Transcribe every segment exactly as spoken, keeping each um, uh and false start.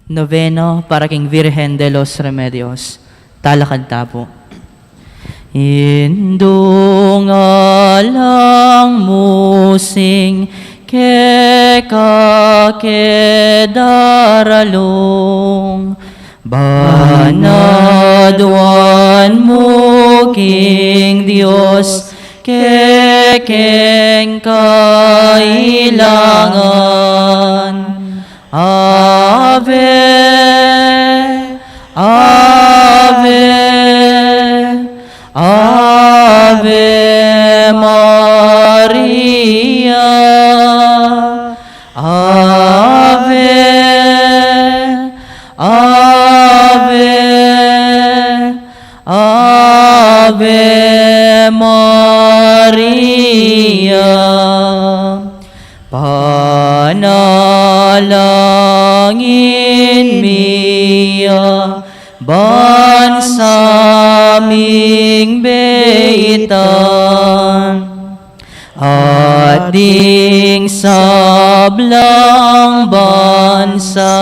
Novena para king Virgen de los Remedios. Talakad ta pu. Indu, ngalang mu sing keka ke daralung, ban aduan mu king Dios kekeng kailangan. Ave, Ave, Ave Maria. Ave, Ave, Ave Maria. Panalangin mi ya bansa ming beitan, at ding sablang bansa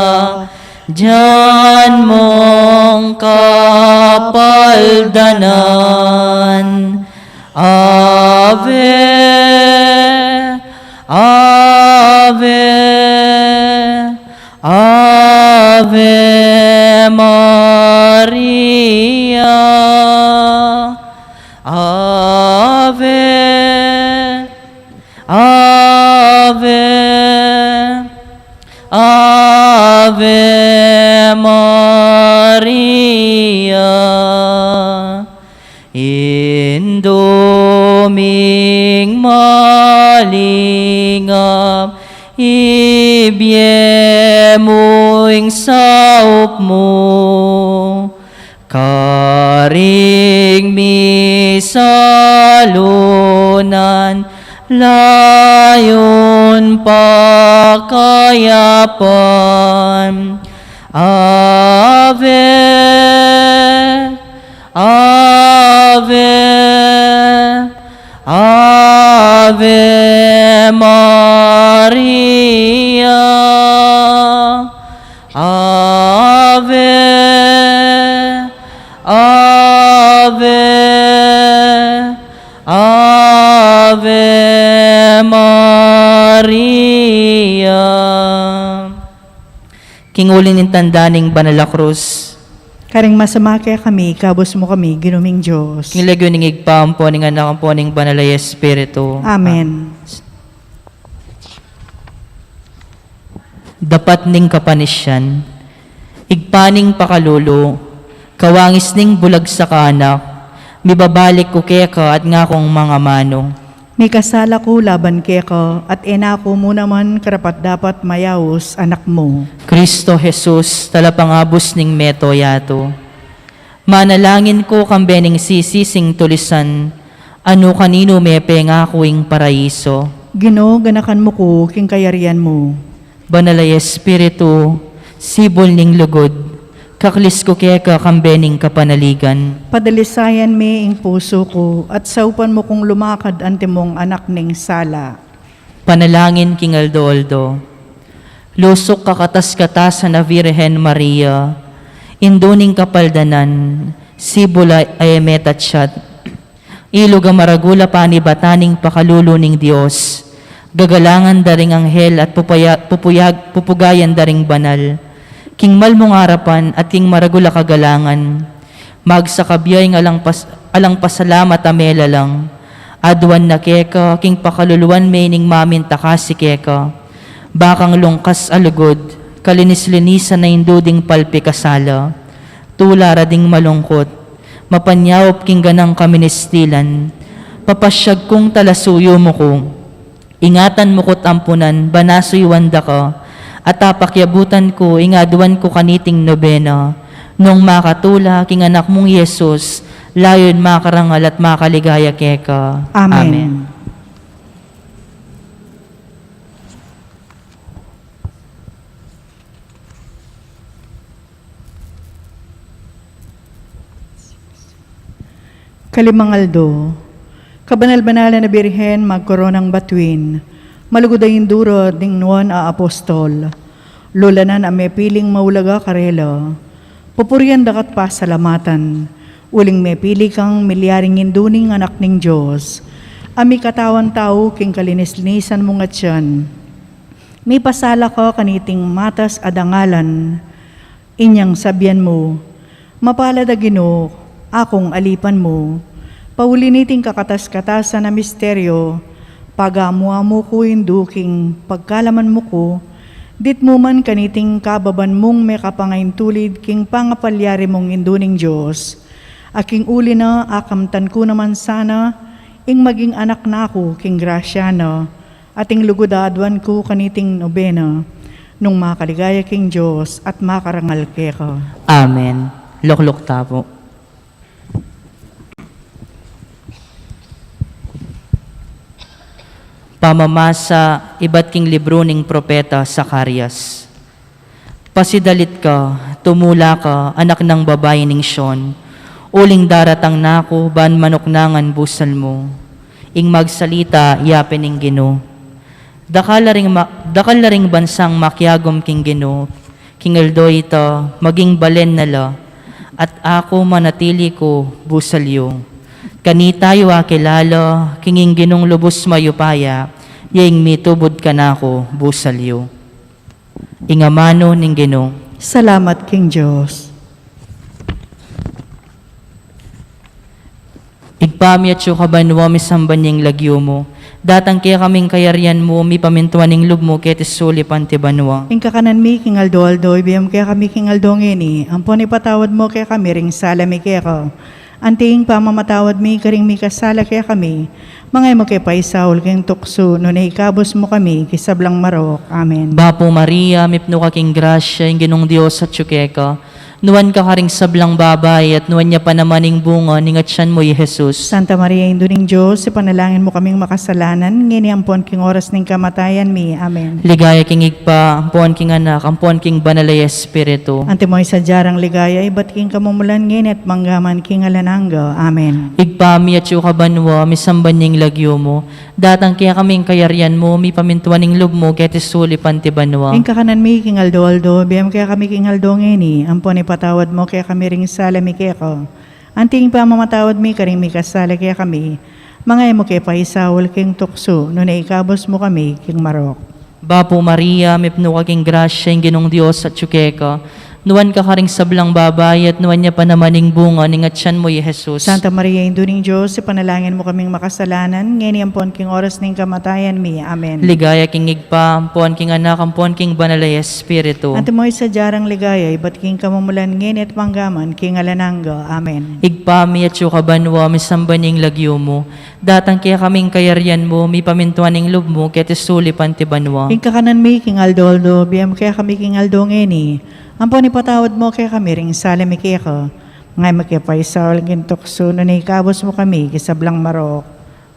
dyan mong kapaldanan. Ave, Ave, Ave Maria. Ave, Ave, Ave Maria. Indu ming malingap, ibie mu ing saup mu karing misalunan, layun pakayapan. Ave, Ave, Ave Maria. Ave, Ave, Ave Maria. King uli ning tanda ning banal a krus. Karing masama kekami, ikabus mu kami, Ginu ming Dios. King lagyu ning Ibpa, ampo ning Anak, ampo ning Banal a Espiritu. Amen. Dapat ning kapanisyan, Ibpa ning pakalulu, kawangis ning bulag saka anak, mibabalik ku keka at ngakung mangamanu. Mikasala ku laban keka, at e na ku mu naman karapat-dapat mayaus anak mu. Kristo Jesus, talapangabus ning mabilug a yatu. Manalangin ku kambe ning sisising tulisan, a nu kaninu me pengaku ing paraiso. Ginu, ganakan mu ku king kayarian mu. Banal a Espiritu, sibul ning lugud, kaklis ku keka kambe ning kapanaligan. Padalisayan me ing pusu ku, at saupan mu kung lumakad antimong anak ning sala. Panalangin king aldo-aldo. Lusuk kakatas-katasan a Virgen Maria, Indu ning kapaldanan, sibul a e metatsat, ilug a maragul a panibatan ning pakalulu ning Dios, gagalangan da ring anghel at pupaya-, pupuyag-, pupugayan da ring banal. King mal mung arapan at king maragul a kagalangan, magsakabya ing alang pas-, alang pasalamat a melalang, aduan na keka king pakaluluan me ning maminta kasi keka. Bakang lungkas a lugud, kalinis-linisan a Indu ding palpikasala, tula ra ding malungkut, mapanyaup king ganang kaministilan, papasyag kung talasuyu mu ku. Ingatan mu ku't ampunan, ban asuyuan da ka, at apakyabutan ku ing aduan ku kaniting nobena, nung makatula king anak mung Jesus, layun makarangal at makaligaya keka. Amen. Amen. Kalimang aldo. Kabanal-banalan a Birhen, magkoronang batuin, malugud a Indu ra ding nuan a apostol, Lolanan a mepiling maulaga karela, pupurian daka't pasalamatan, uling mepili kang milyaring indu ning Anak ning Dios, a mikatawan tau king kalinis-linisan mung atyan. Mipasala ka kaniting matas a dangalan, inyang sabian mu, "Mapalad a Ginu, akung alipan mu." Pauli niting kakatas-katasan a misteryo, pagamu-amu ku indu king pagkalaman mu ku, ditmu man kaniting kababan mung mekapangaintulid king pangapalyari mung indu ning Dios, a king uli na akamtan ku naman sana ing maging anak na ku king grasya na, at ing lugud a aduan ku kaniting nobena, nung makaligaya king Dios at makarangal keka. Amen. Lukluk ta pu. Pamamasa ibat king libru ning propeta Zacarias. Pasidalit ka, tumula ka, anak nang babai ning Sion, uling daratang na ku ban manuknangan busal mu. Ing magsalita, yapin ning Ginu. Dakal la ring ma-, dakal la ring bansang makiagum king Ginu, king aldo ita, maging balen na la, at aku manatili ku busal yu. Kanita yu akilala, king ing Ginung lubus mayupaya, ya ing mitubud kanaku busal yu. Ing amanu ning Ginu. Salamat king Dios. Ibpa mi, atsu ka banua, misamban ya ing lagyu mu. Datang kekami ing kayarian mu, mipamintuan ing lub mu keti sulip anti banua. Ing kakanan mi king aldo-aldo, ibie mu kekami king aldo ngeni, ampon ipatawad mu kekami ring sala mi keka, anti ing pamamatawad mi karing mikasala kekami. Manga e mu ke paisaul king tuksu, nune ikabus mu kami king sablang marok. Amen. Bapu Maria, mipnu ka king grasya, ing Ginung Dios atsu keka. Nuan ka karing sablang babai, at nuan ya pa naman ing bunga ning atian mu, i Jesus. Santa Maria, Indu ning Dios, ipanalangin mu kaming makasalanan, ngeni ampon king oras ning kamatayan mi. Amen. Ligaya king Ibpa, ampon king Anak, ampon king Banal a Espiritu. Antimo ing sadya rang ligaya, ibat king kamumulan, ngeni at manggaman king alang angga. Amen. Ibpa mi, atsu ka banua, misamban ya ing lagyu mu. Datang kekami ing kayarian mu, mipamintuan ing lub mu, keti sulip anti banua. Ing kakanan mi king aldo-aldo, ibie mu kekami king aldo ngeni, ampon ipatawad mu kekami ring sala mi keka, anti ing pamamatawad mi karing mikasala kekami. Manga e mu ke paisaul king tuksu, nune ikabus mu kami king marok. Bapu Maria, mipnu ka king grasya, ing Ginung Dios atsu keka. Nuan ka karing sablang babai, at nuan ya pa naman ing bunga ning atian mu, i Jesus. Santa Maria, Indu ning Dios, ipanalangin mu kaming makasalanan, ngeni ampon king oras ning kamatayan mi. Amen. Ligaya king Ibpa, ampon king Anak, ampon king Banal a Espiritu. Antimo ing sadya rang ligaya, ibat king kamumulan, ngeni at manggaman king alang angga. Amen. Ibpa mi, atsu ka banua, misamban ya ing lagyu mu. Datang kekami ing kayarian mu, mipamintuan ing lub mu, keti sulip anti banua. Ing kakanan mi king aldo-aldo, ibie mu kekami king aldo ngeni. Ampon ipatawad mu kekami ring sala mi keka, manga e mu ke paisaul king tuksu, nune ikabus mu kami king sablang marok.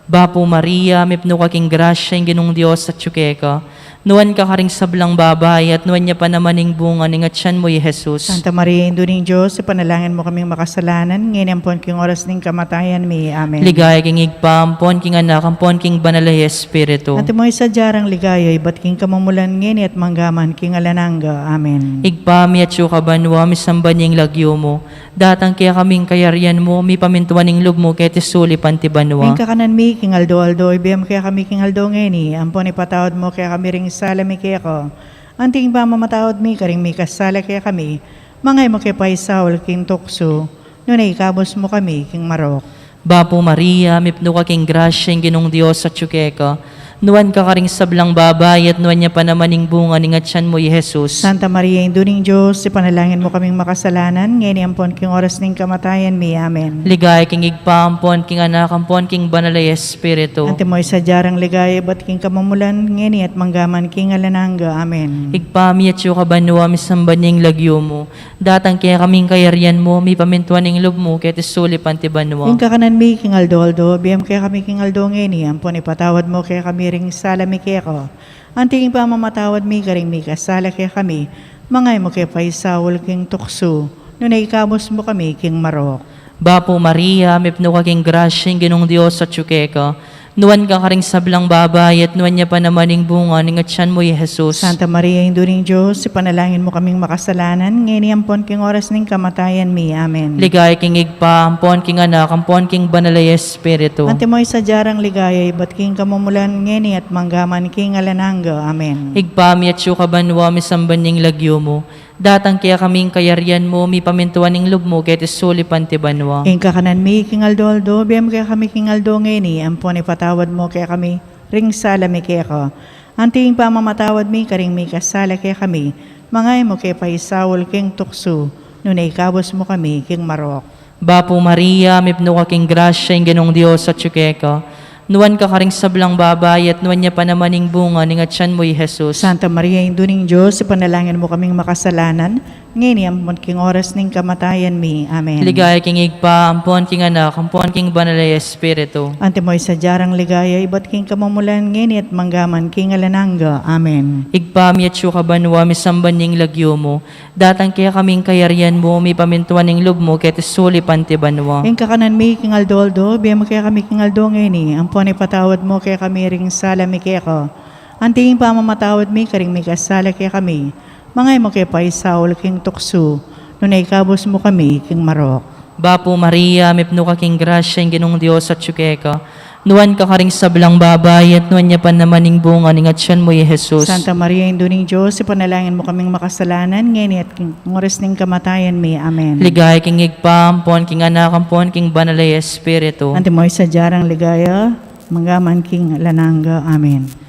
Bapu Maria, mipnu ka king grasya, ing Ginung Dios atsu keka. Nuan ka karing sablang babai, at nuan ya pa naman ing bunga ning atian mu, i Jesus. Santa Maria, Indu ning Dios, ipanalangin mu kaming makasalanan, ngeni ampon king oras ning kamatayan mi. Amen. Ligaya king Ibpa, ampon king Anak, ampon king Banal a Espiritu. Antimo ing sadya rang ligaya, ibat king kamumulan, ngeni at manggaman king alang angga. Amen. Ibpa mi, atsu ka banua, misamban ya ing lagyu mu. Datang kekami ing kayarian mu, mipamintuan ing lub mu, keti sulip anti banua. Ing kakanan mi king aldo-aldo, ibie mu kekami king aldo ngeni, ampon ipatawad mu kekami ring sala mi keka, anti ing pamamatawad mi karing mikasala kekami. Manga e mu ke paisaul king tuksu, nune ikabus mu kami king marok. Bapu Maria, mipnu ka king grasya, ing Ginung Dios atsu keka. Nuan ka karing sablang babai, at nuan ya pa naman ing bunga ning atian mu, i Jesus. Santa Maria, Indu ning Dios, ipanalangin mu kaming makasalanan, ngeni ampon king oras ning kamatayan mi. Amen. Ligaya king Ibpa, ampon king Anak, ampon king Banal a Espiritu. Antimo ing sadya rang ligaya, ibat king kamumulan, ngeni at manggaman king alang angga. Amen. Ibpa mi, atsu ka banua, misamban ya ing lagyu mu. Datang kekami ing kayarian mu, mipamintuan ing lub mu, keti sulip anti banua. Ing kakanan mi king aldo-aldo, ibie mu kekami king aldo ngeni, ampon ipatawad mu kekami ring sala mi keka, anti ing pamamatawad mi karing mikasala kekami. Manga e mu ke paisaul king tuksu, nune ikabus mu kami king marok. Bapu Maria, mipnu ka king grasya, ing Ginung Dios atsu keka. Nuan ka karing sablang babai, at nuan ya pa naman ing bunga ning atyan mu, i Jesus. Santa Maria, Indu ning Dios, ipanalangin mu kaming makasalanan, ngeni ampon king oras ning kamatayan mi. Amen. Ligaya king Ibpa, ampon king Anak, ampon king Banal a Espiritu. Antimo ing sadya rang ligaya ibat king kamumulan, ngeni at mangga man king alang angga. Amen. Ibpa mi, atsu ka banua, misamban ya ing lagyu mu. Datang kekami ing kayarian mu, mipamintuan ing lub mu keti sulip anti banua. Ing kakanan mi king aldo-aldo, ibie mu kekami king aldo ngeni, ampon ipatawad mu kekami ring sala mi keka, anti ing pamamatawad mi karing mikasala kekami. Manga e mu ke paisaul king tuksu, nune ikabus mu kami king marok. Bapu Maria, mipnu ka king grasya, ing Ginung Dios atyu keka. Nuan ka karing sablang babai, at nuan ya pa naman ing bunga ning atyan mu, i Jesus. Santa Maria, Indu ning Dios, ipanalangin mu kaming makasalanan, ngeni ampon king oras ning kamatayan mi. Amen. Ligaya king Ibpa, ampon king Anak, ampon king Banal a Espiritu. Antimo ing sadya rang ligaya ibat king kamumulan, ngeni at mangga man king alang angga. Amen. Ibpa mi, atsu ka banua, misamban ya ing lagyu mu. Datang kekami ing kayarian mu, mipamintuan ing lub mu keti sulip anti banua. Ing kakanan mi king aldo-aldo, ibie mu kekami king aldo ngeni, ampon ipatawad mu kekami ring sala mi keka, anti ing pamamatawad mi karing mikasala kekami. Manga e mu ke paisaul king tuksu, nune ikabus mu kami king marok. Bapu Maria, mipnu ka king grasya, ing Ginung Dios atyu keka. Nuan ka karing sablang babai, at nuan ya pa naman ing bunga ning atyan mu, i Jesus. Santa Maria, Indu ning Dios, ipanalangin mu kaming makasalanan, ngeni at king oras ning kamatayan mi. Amen. Ligaya king Ibpa, ampon king Anak, ampon king Banal a Espiritu. Antimo ing sadya rang ligaya, mangga man king alang angga. Amen.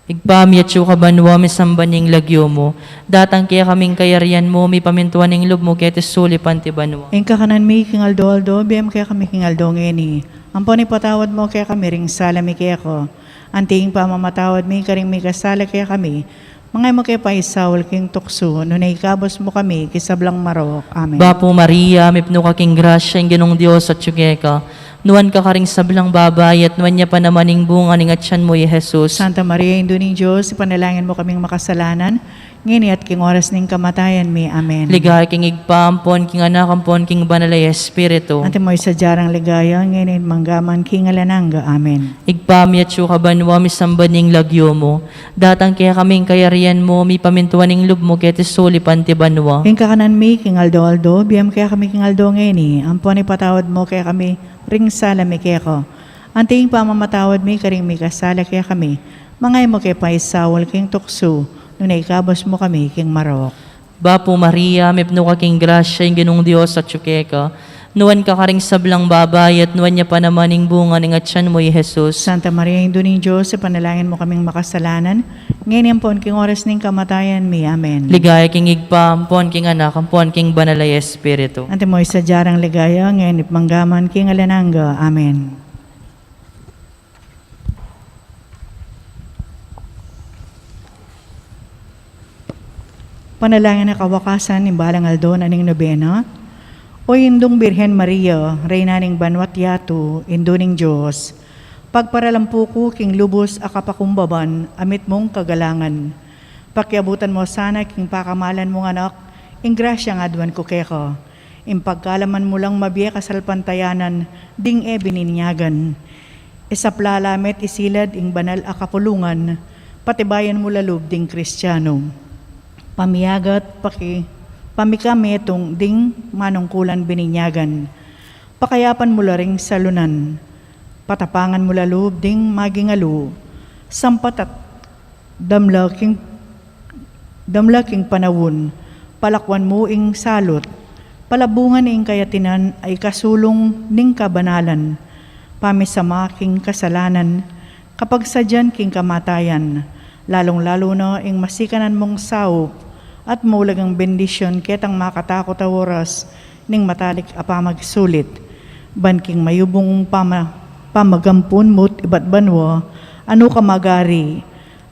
Ibpa mi, atsu ka banua, misamban ya ing lagyu mu. Datang kekami ing kayarian mu, mipamintuan ing lub mu keti sulip anti banua. Ing kakanan mi king aldo-aldo, ibie mu kekami king aldo ngeni. Ampon ipatawad mu kekami ring sala mi keka, anti ing pamamatawad mi karing mikasala kekami. Manga e mu ke paisaul king tuksu, nune ikabus mu kami king sablang marok. Amen. Bapu Maria, mipnu ka king grasya, ing Ginung Dios atyu keka. Nuan ka karing sablang babai, at nuan ya pa naman ing bunga ning atyan mu, i Jesus. Santa Maria, Indu ning Dios, ipanalangin mu kaming makasalanan, ngeni at king oras ning kamatayan mi. Amen. Ligaya king Ibpa, ampon king Anak, ampon king Banal a Espiritu. Antimo ing sadya rang ligaya, ngeni at mangga man king alang angga. Amen. Ibpa mi, atsu ka banua, misamban ya ing lagyu mu. Datang kekami ing kayarian mu, mipamintuan ing lub mu keti sulip anti banua. Ing kakanan mi king aldo-aldo, ibie mu kekami king aldo ngeni, ampon ipatawad mu kekami ring sala mi keka, anti ing pamamatawad mi karing mikasala kekami. Manga e mu ke paisaul king tuksu, nune ikabus mu kami king marok. Bapu Maria, mipnu ka king grasya, ing Ginung Dios atyu keka. Nuan ka karing sablang babai, at nuan ya pa naman ing bunga ning atyan mu, i Jesus. Santa Maria, Indu ning Dios, ipanalangin mu kaming makasalanan, ngeni ampon king oras ning kamatayan mi. Amen. Ligaya king Ibpa, ampon king Anak, ampon king Banal a Espiritu. Antimo ing sadya rang ligaya, ngeni at mangga man king alang angga. Amen. Panalangin a kawakasan ning balang aldo na ning nobena. O Indung Birhen Maria, Reyna ning banua't yatu, Indu ning Dios, pagparalampu ku king lubus a kapakumbaban a mitmung kagalangan. Pakiabutan mu sana king pakamalan mung Anak ing grasyang aduan ku keka. Ing pagkalaman mu lang mabie kasalpantayanan ding e bininyagan. Isapla la me't isilad ing banal a kapulungan, patibayan mu la lub ding Kristianu. Pamiagat, paki-, pamikametung ding manungkulan bininyagan. Pakayapan mu la ring salunan. Patapangan mu la lub ding magingalu. Sampat at damla king, damla king panaun, palakwan mu ing salut, palabungan ing kayatinan a ikasulung ning kabanalan, pamisama king kasalanan, kapagsadyan king kamatayan, lalung-lalu na ing masikanan mung saup, at maulagang bendisyun ketang makatakut a oras ning matalik a pamagsulit. Ban king mayubung pama-, pamagampun mu't ibat banua, a nukarin magari,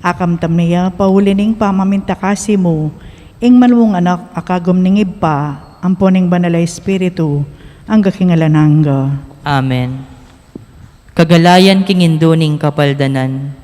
akamtam na ya pauli ning pamamintakasi mu, ing malmung Anak a kagum ning Ibpa, ampo ning Banal a Espiritu, angga king alang angga. Amen. Kagalayan king Indu ning Kapaldanan.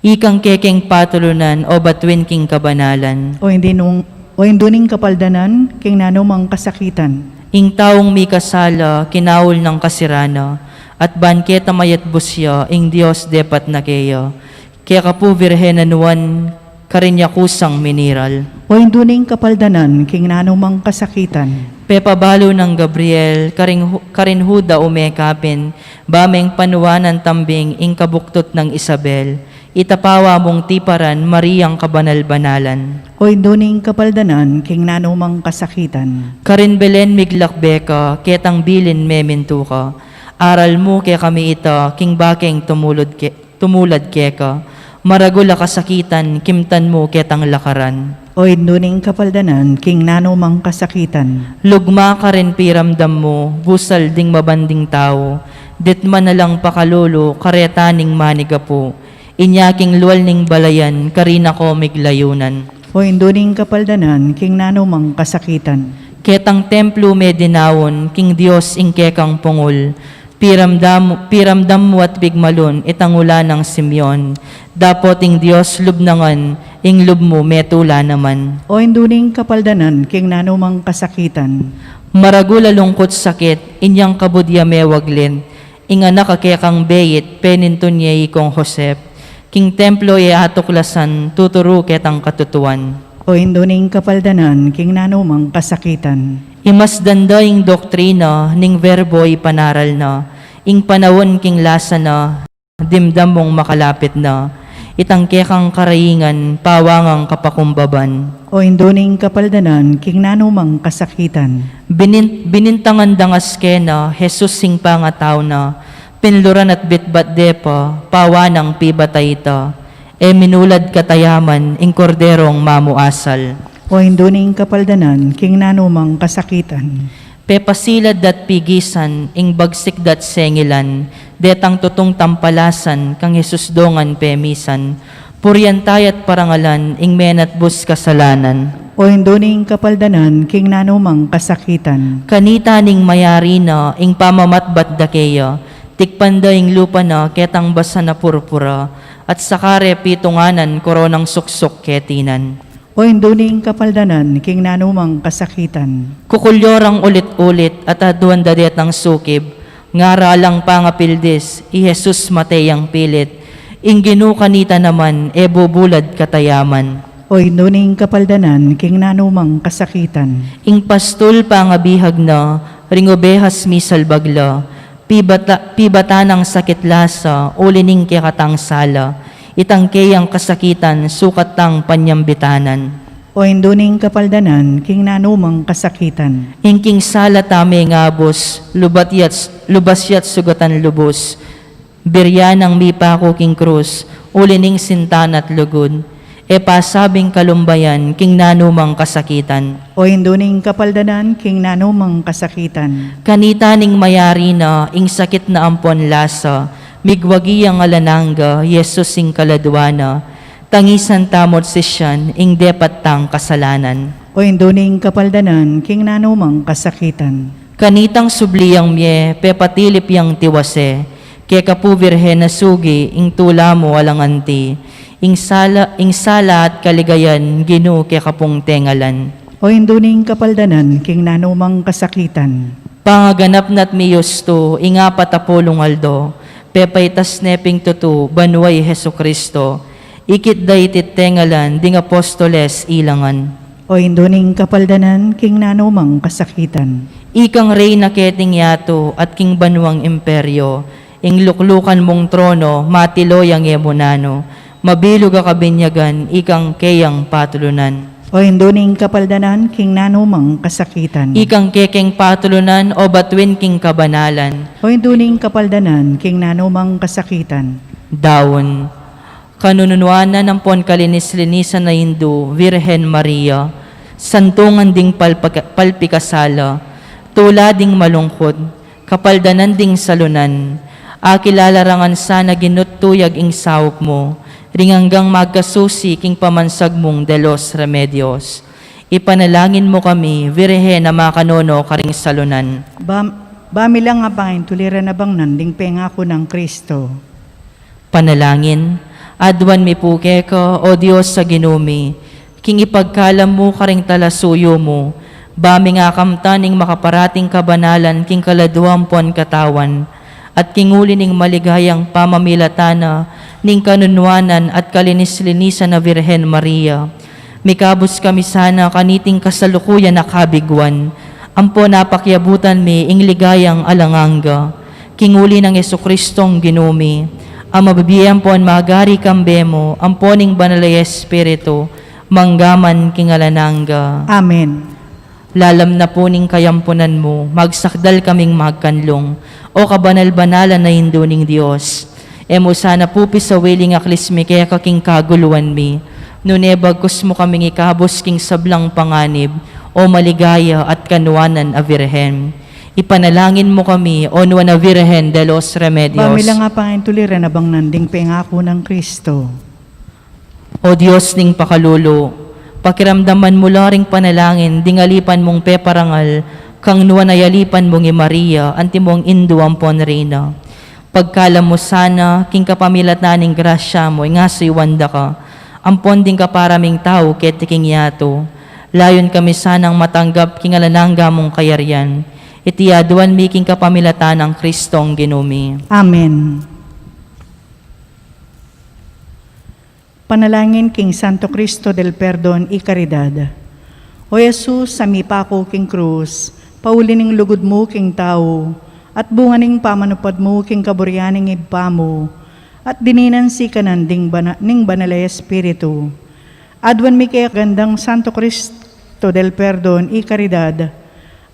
Ikang kekeng patulunan, o batuin king kabanalan. O Indu ning, o Indu ning Kapaldanan, king nanumang kasakitan. Ing taung mikasala, kinaul nang kasirana, At ban keta mayatbus ya, ing Dios depat na keya. Keka pu Virgen a nuan, karin ya kusang miniral. O Indu ning kapaldanan, king nanu mang kasakitan. Pepabalu nang Gabriel, karing hu-, karin Juda ume kapin, ba meng panuanan tambing ing kabuktut nang Isabel, itapawa mung tiparan Mariang kabanal-banalan. O Indu ning kapaldanan, king nanu mang kasakitan. Karin Belen miglakbe ka, ketang bilin memintu ka. Aral mu kekami ita, king bakeng tumulud ke-, tumulad keka. Maragul a kasakitan, kimtan mu ketang lakaran. O Indu ning kapaldanan, king nanu mang kasakitan. Lugma karin piramdam mu, busal ding mabanding tau. Ditman na lang pakalulu, kareta ning manigapu. Inya king lual ning balayan, karina ko miglayunan. O Indu ning kapaldanan, king nanu mang kasakitan. Ketang templu me dinaun, king Dios ing kekang pungul. Piramdam, piramdam mu at pigmalun, itang ula nang Simeon. Dapot ing Dios lub na ngan, ing lub mu metula naman. O Indu ning kapaldanan, king nanu mang kasakitan. Maragul a lungkut sakit, inyang kabud ya mewaglit. Ing anak a kekang beit, penintun ye ikong Josep. King templo e atuklasan, tuturu ketang katutuan. O Indu ning kapaldanan, king nanu mang kasakitan. Imasdan da ing doktrina, ning verbo ipanaral na. Ing panaun king lasa na, dimdam mung makalapit na. Itang kekang karaingan, pawangang kapakumbaban. O Indu ning kapaldanan, king nanu mang kasakitan. Binin-, binintangan dangas kena, Jesus ing pangatau na. Pinluran at bitbat de pa, pawanang pibata ita. E minulad katayaman, ing korderong mamuasal. O Indu ning kapaldanan, king nanu mang kasakitan. Pepasilad dat pigisan, ing bagsik dat sengilan, detang tutung tampalasan, kang Jesus dongan pemisan, purian tayat parangalan, ing menatbus kasalanan. O Indu ning kapaldanan, king nanu mang kasakitan. Kanita ning mayari na, ing pamamatbat da keya, tikpan da ing lupa na, ketang basa na purpura, at sakare pitunganan, koronang suksuk ketinan. O Indu ning kapaldanan, king nanu mang kasakitan. Kukulyorang ulit-ulit at aduan da detang sukib, ngara lang pangapildis, i Jesus mate yang pilit, ing Ginu kanita naman, e bubulad katayaman. O Indu ning kapaldanan, king nanu mang kasakitan. Ing pastul pangabihag na, ring obehas misalbag la, pibata-, pibata nang sakit lasa, uli ning kekatang sala, itang keyang kasakitan, sukat tang panyambitanan. O Indu ning kapaldanan, king nanu mang kasakitan. Ing king sala ta mengabus, lubat ya't, lubas ya't sugatan lubus, birya nang mipaku king krus, uli ning sinta na't lugud, e pasabing kalumbayan, king nanu mang kasakitan. O Indu ning kapaldanan, king nanu mang kasakitan. Kanita ning mayari na, ing sakit na ampon lasa, migwagi yang alang angga, Jesus ing kaladua na, tangisan tamu't sisian, ing depat tang kasalanan. O Indu ning kapaldanan, king nanu mang kasakitan. Kanitang subli yang mie, pepatilip yang tiwase, keka pu Virgen a sugi, ing tula mu alang anti, ing sala, ing sala at kaligayan, Ginu keka pung tengalan. O Indu ning kapaldanan, king nanu mang kasakitan. Pangaganap na't miyustu, ing apat a pulung aldo, pepaitas ne ping tutu, banua i Jesucristo, ikit da iti't tengalan, ding apostoles ilangan. O Indu ning kapaldanan, king nanu mang kasakitan. Ikang reyna keting yatu, at king banuang imperyo, ing luklukan mung trono, matilo yang e mu nanu, mabilug a kabinyagan, ikang keyang patulunan. O Indu ning kapaldanan, king nanu mang kasakitan. Ikang kekeng patulunan, o batuin king kabanalan. O Indu ning kapaldanan, king nanu mang kasakitan. Daun. Kanunuanan ampon kalinis-linisan a Indu, Virgen Maria, santungan ding palpaka-, palpikasala, tula ding malungkut, kapaldanan ding salunan, akilala ra ngan sana Ginu't tuyag ing saup mu, ring anggang magkasusi king pamansag mung de los Remedios. Ipanalangin mu kami, Virgen a makanono karing salunan. Ba, ba mi lang a pangaintuli ring abang nanding pengaku nang Kristo. Panalangin. Aduan mi pu keka, O Dios a Ginu mi, king ipagkalam mu karing talasuyu mu, ba ming akamtan ing makaparating kabanalan king kaladua ampon katawan, At king uli ning maligayang pamamilatan na ning kanunuanan at kalinis-linisan a Virgen Maria, mikabus kami sana kaniting kasalukuyan a kabiguan, ampon apakiabutan mi ing ligayang alang angga. King uli nang Jesucristong Ginu mi, a mabibie ampon magari kambe mu, ampon ning Banal a Espiritu, mangga man king alang angga. Amen. Lalam na pu ning kayampunan mu, magsakdal kaming magkanlung, O kabanal-banalan a Indu ning Dios. E mu sana pu pisawili ing aklis mi keka king kaguluan mi, nune bagkus mu kaming ikabus king sablang panganib, O maligaya at kanuanan a Virgen. Ipanalangin mu kami, O Nuan a Virgen de los Remedios. Ba mi la nga pangaintuli ren abang nanding pengaku nang Kristo. O Dios ning pakalulu, pakiramdaman mu la ring panalangin ding alipan mung peparangal kang Nuan a alipan mung i Maria, antimong Indu ampon Reyna. Pagkalam mu sana, king kapamilatan ning grasya mu, ingasuyuan da ka, ampon ding kapara ming tau keti king yatu. Layun kami sanang matanggap king alang angga mung kayarian. Iti aduan mi king kapamilatan nang Kristong Ginu mi. Amen. Panalangin king Santo Cristo del Perdon y Caridad. O Jesus, a mipaku king krus, pauli ning lugud mu king tau, at bunga ning pamanupad mu king kaburian ning Ibpa mu, at dininan sikanan ding bana-, ning Banal a Espiritu. Aduan mi keka, Gandang Santo Cristo del Perdon y Caridad,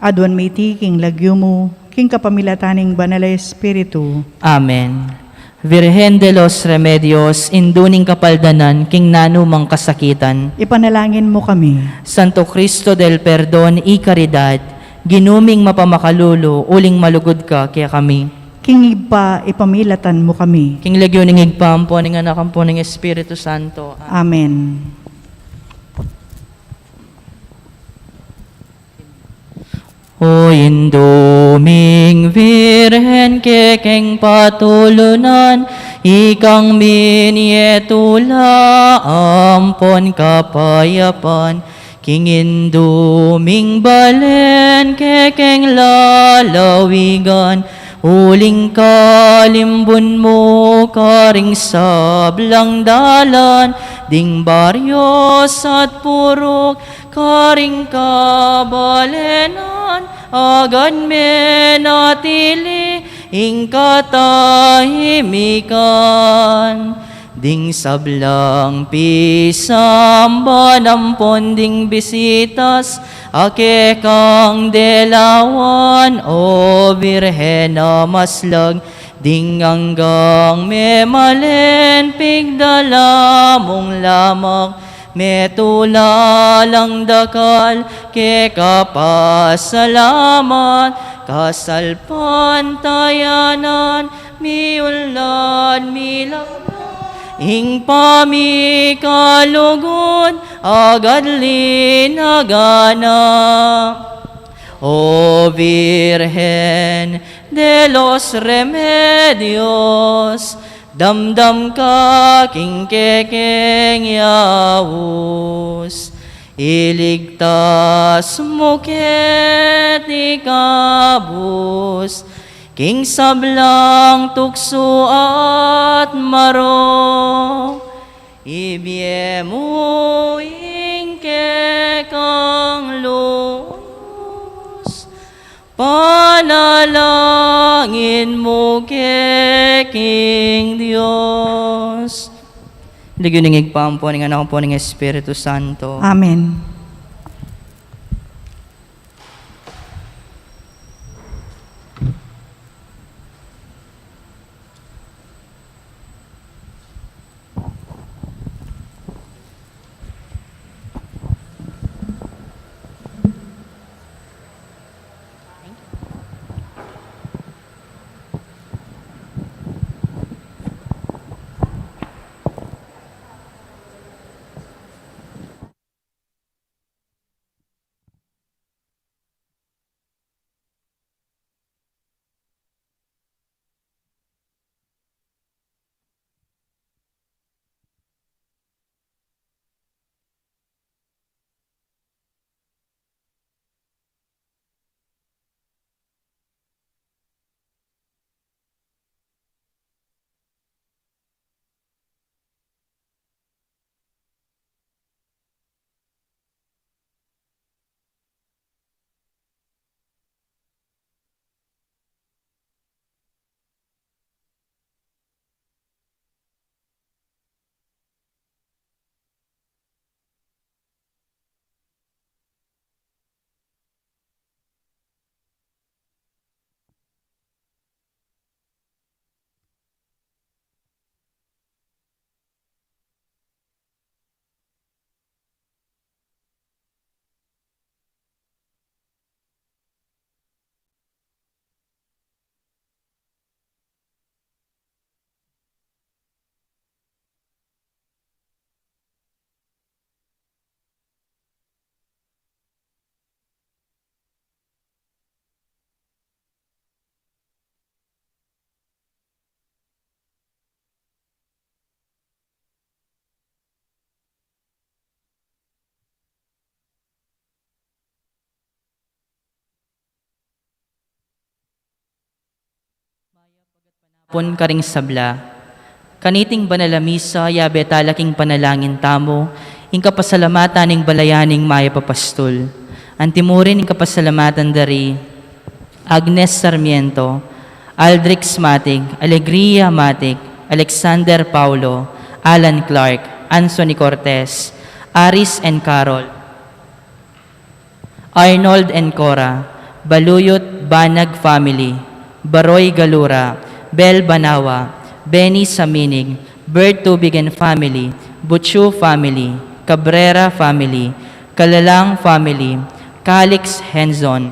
aduan mi iti king lagyu mu, king kapamilatan ning Banal a Espiritu. Amen. Virgen de los Remedios, Indu ning Kapaldanan king nanumang kasakitan, ipanalangin mu kami. Santo Cristo del Perdon y Caridad, Ginu ming mapamakalulu, uling malugud ka kekami. King Ibpa, ipamilatan mu kami. King lagyu ning Ibpa, ampo ning Anak, ampo ning Espiritu Santo. Amen. O Indu ming Virgen, kekeng patulunan, ikang minye tula ampon kapayapan, king Indu ming balen, kekeng lalawigan, uling kalimbun mu karing sablang dalan, ding baryos at purok, karing kabalenan, agad menatili ing katahimikan. Ding sablang pisamban ampon ding bisitas, a kekang delawan, O Virgen a maslag, ding anggang memalen pigdala mung lamak, metula lang dakal keka pasalamat, kasalpantayanan, miunlad, milablang, ing pamikalugud, agad linaganap. O Virgen de los Remedios, damdam ka king kekeng yaus, iligtas mu keti ikabus king sablang tuksu at marok, ibie mu ing kekang lus, panalangin mu ke king Dios. Lagyu ning Ibpa, ampo ning Anak, ampo ning Espiritu Santo. Amen. Pun karing sabla. Kaniting banal a misa, yabe tala king panalangin tamu, ing kapasalamatan ning balayan ning mayap a pastul. Antimurin ing kapasalamatan dari Agnes Sarmiento, Aldrich Matic, Alegria Matic, Alexander Paulo, Alan Clark, Anthony Cortez, Aris and Carol, Arnold and Cora, Baluyot Banag family, Baroy Galura, Bel Banawa, Benny Saminig, Bert Tubig and family, Buchu family, Cabrera family, Kalalang family, Calix Henzon,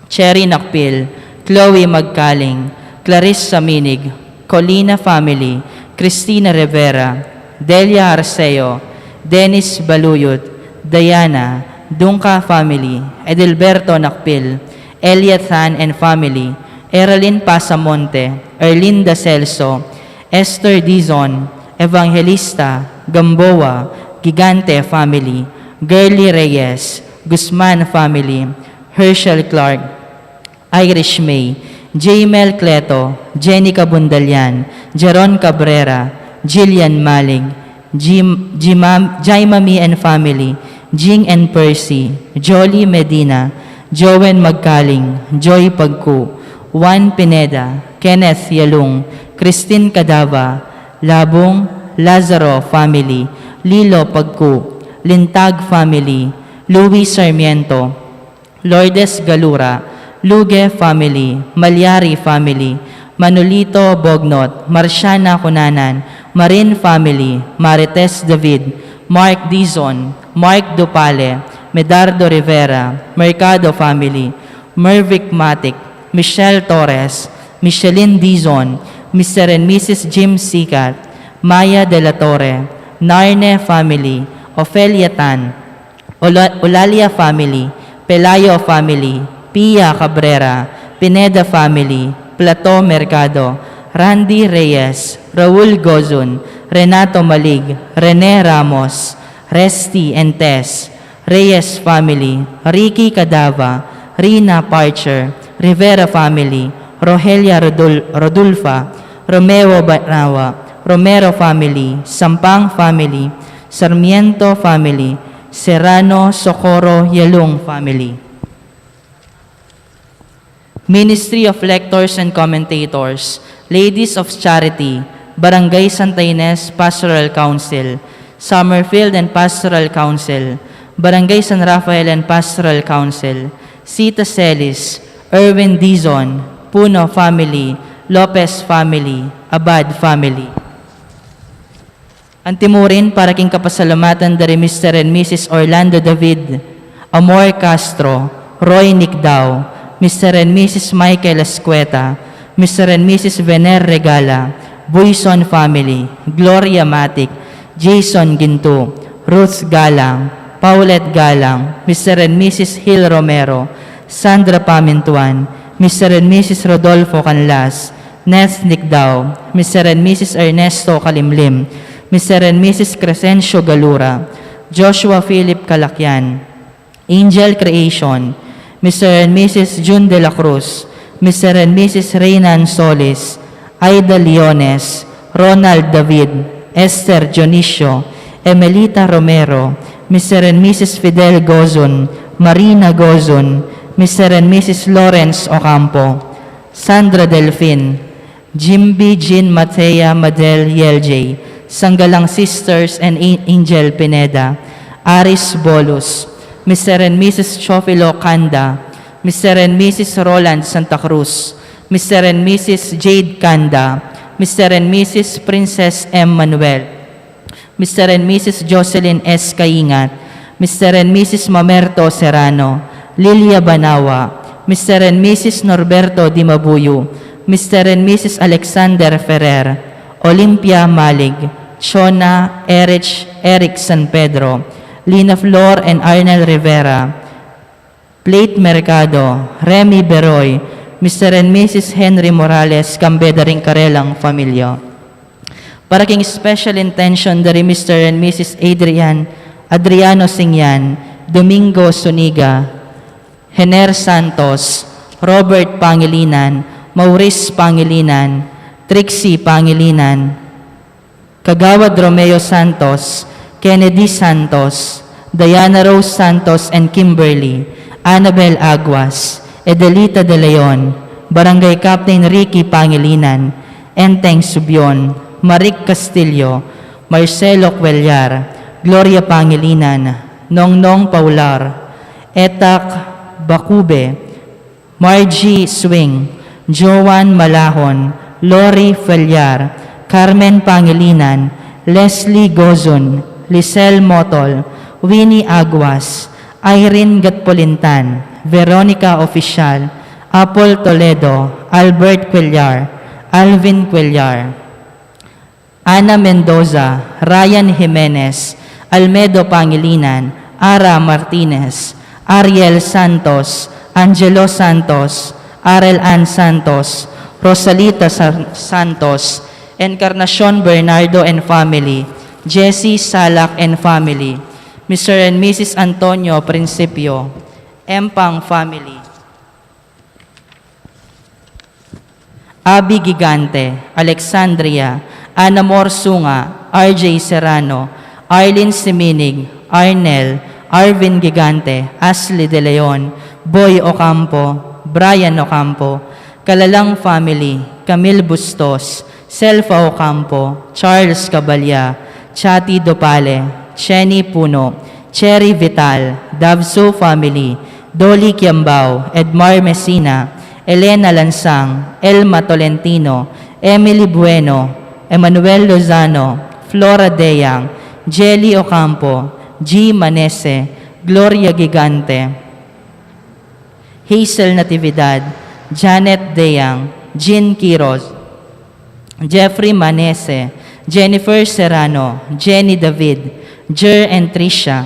Cherry Nakpil, Chloe Magkaling, Clarice Saminig, Colina family, Christina Rivera, Delia Arceo, Dennis Baluyot, Diana, Dungca family, Edilberto Nakpil, Eliathan and family, Eralyn Pasamonte, Erlinda Celso, Esther Dizon, Evangelista, Gamboa, Gigante family, Girly Reyes, Guzman family, Herschel Clark, Irish May, Jamel Cleto, Jenica Bundalian, Jeron Cabrera, Jillian Malig, Jim, Jimam, Jaimami and family, Jing and Percy, Jolly Medina, Joen Magkaling, Joy Pagku, Juan Pineda, Kenneth Yalung, Christine Cadava, Labung, Lazaro family, Lilo Pagku, Lintag family, Louis Sarmiento, Lourdes Galura, Luge family, Malyari family, Manolito Bognot, Marciana Cunanan, Marin family, Marites David, Mark Dizon, Mark Dupale, Medardo Rivera, Mercado family, Mervic Matic, Michelle Torres, Michelin Dizon, Mister and Missus Jim Sicat, Maya de la Torre, Narne family, Ofelia Tan, Ola-, Olalia family, Pelayo family, Pia Cabrera, Pineda family, Plato Mercado, Randy Reyes, Raul Gozun, Renato Malig, Rene Ramos, Resty and Tess, Reyes family, Ricky Cadava, Rina Parcher, Rivera family, Rogelia Rodul-, Rodulfa, Romeo Banawa, Romero family, Sampang family, Sarmiento family, Serrano Socorro Yalung family. Ministry of Lectors and Commentators, Ladies of Charity, Barangay Santa Ines Pastoral Council, Summerfield and Pastoral Council, Barangay San Rafael and Pastoral Council, Sita Celis, Erwin Dizon, Puno family, Lopez family, Abad family. Antimurin para king kapasalamatan dari Mister and Missus Orlando David, Amor Castro, Roy Nicdao, Mister and Missus Michael Escueta, Mister and Missus Vener Regala, Buison family, Gloria Matic, Jason Ginto, Ruth Galang, Paulette Galang, Mister and Missus Hill Romero, Sandra Pamintuan, Mister and Missus Rodolfo Canlas, Neth Nicdao, Mister and Missus Ernesto Kalimlim, Mister and Missus Crescencio Galura, Joshua Philip Kalakyan, Angel Creation, Mister and Missus June de la Cruz, Mister and Missus Reynan Solis, Aida Leones, Ronald David, Esther Dionisio, Emelita Romero, Mister and Missus Fidel Gozun, Marina Gozun, Mister and Missus Lawrence Ocampo, Sandra Delfin, Jimby Jean Matea Madel Yeljay, Sanggalang Sisters and A-, Angel Pineda, Aris Bolus, Mister and Missus Chofilo Canda, Mister and Missus Roland Santa Cruz, Mister and Missus Jade Canda, Mister and Missus Princess M Manuel, Mister and Missus Jocelyn S Caingat, Mister and Missus Mamerto Serrano, Lilia Banawa, Mister and Missus Norberto Dimabuyu, Mister and Missus Alexander Ferrer, Olympia Malig, Chona Erich Eric San Pedro, Lina Flor and Arnel Rivera, Plate Mercado, Remy Beroy, Mister and Missus Henry Morales, kambe da ring karelang familia. Para king special intention dari Mister and Missus Adrian, Adriano Singyan, Domingo Suniga, Hener Santos, Robert Pangilinan, Maurice Pangilinan, Trixie Pangilinan, Kagawad Romeo Santos, Kennedy Santos, Diana Rose Santos and Kimberly, Annabel Aguas, Edelita De Leon, Barangay Captain Ricky Pangilinan, Enteng Subion, Maric Castillo, Marcelo Cuellar, Gloria Pangilinan, Nongnong Paular, Etak Bacube, Margie Swing, Joan Malahon, Lori Fellar, Carmen Pangilinan, Leslie Gozun, Lisel Motol, Winnie Aguas, Irene Gatpolintan, Veronica Oficial, Apple Toledo, Albert Cuellar, Alvin Cuellar, Ana Mendoza, Ryan Jimenez, Almedo Pangilinan, Ara Martinez, Ariel Santos, Angelo Santos, Arel Ann Santos, Rosalita Sa- Santos, Encarnacion Bernardo and family, Jessie Salak and family, Mister and Missus Antonio Principio, Empang family. Abby Gigante, Alexandria, Anamor Sunga, R J Serrano, Arlene Siminig, Arnel, Arvin Gigante, Ashley De Leon, Boy Ocampo, Brian Ocampo, Kalalang family, Camille Bustos, Selfa Ocampo, Charles Cabalya, Chati Dopale, Chenny Puno, Cherry Vital, Davsu family, Dolly Kiambao, Edmar Messina, Elena Lansang, Elma Tolentino, Emily Bueno, Emmanuel Lozano, Flora Deyang, Jelly Ocampo, G Manese, Gloria Gigante, Hazel Natividad, Janet Deyang, Jean Quiroz, Jeffrey Manese, Jennifer Serrano, Jenny David, Jer and Tricia,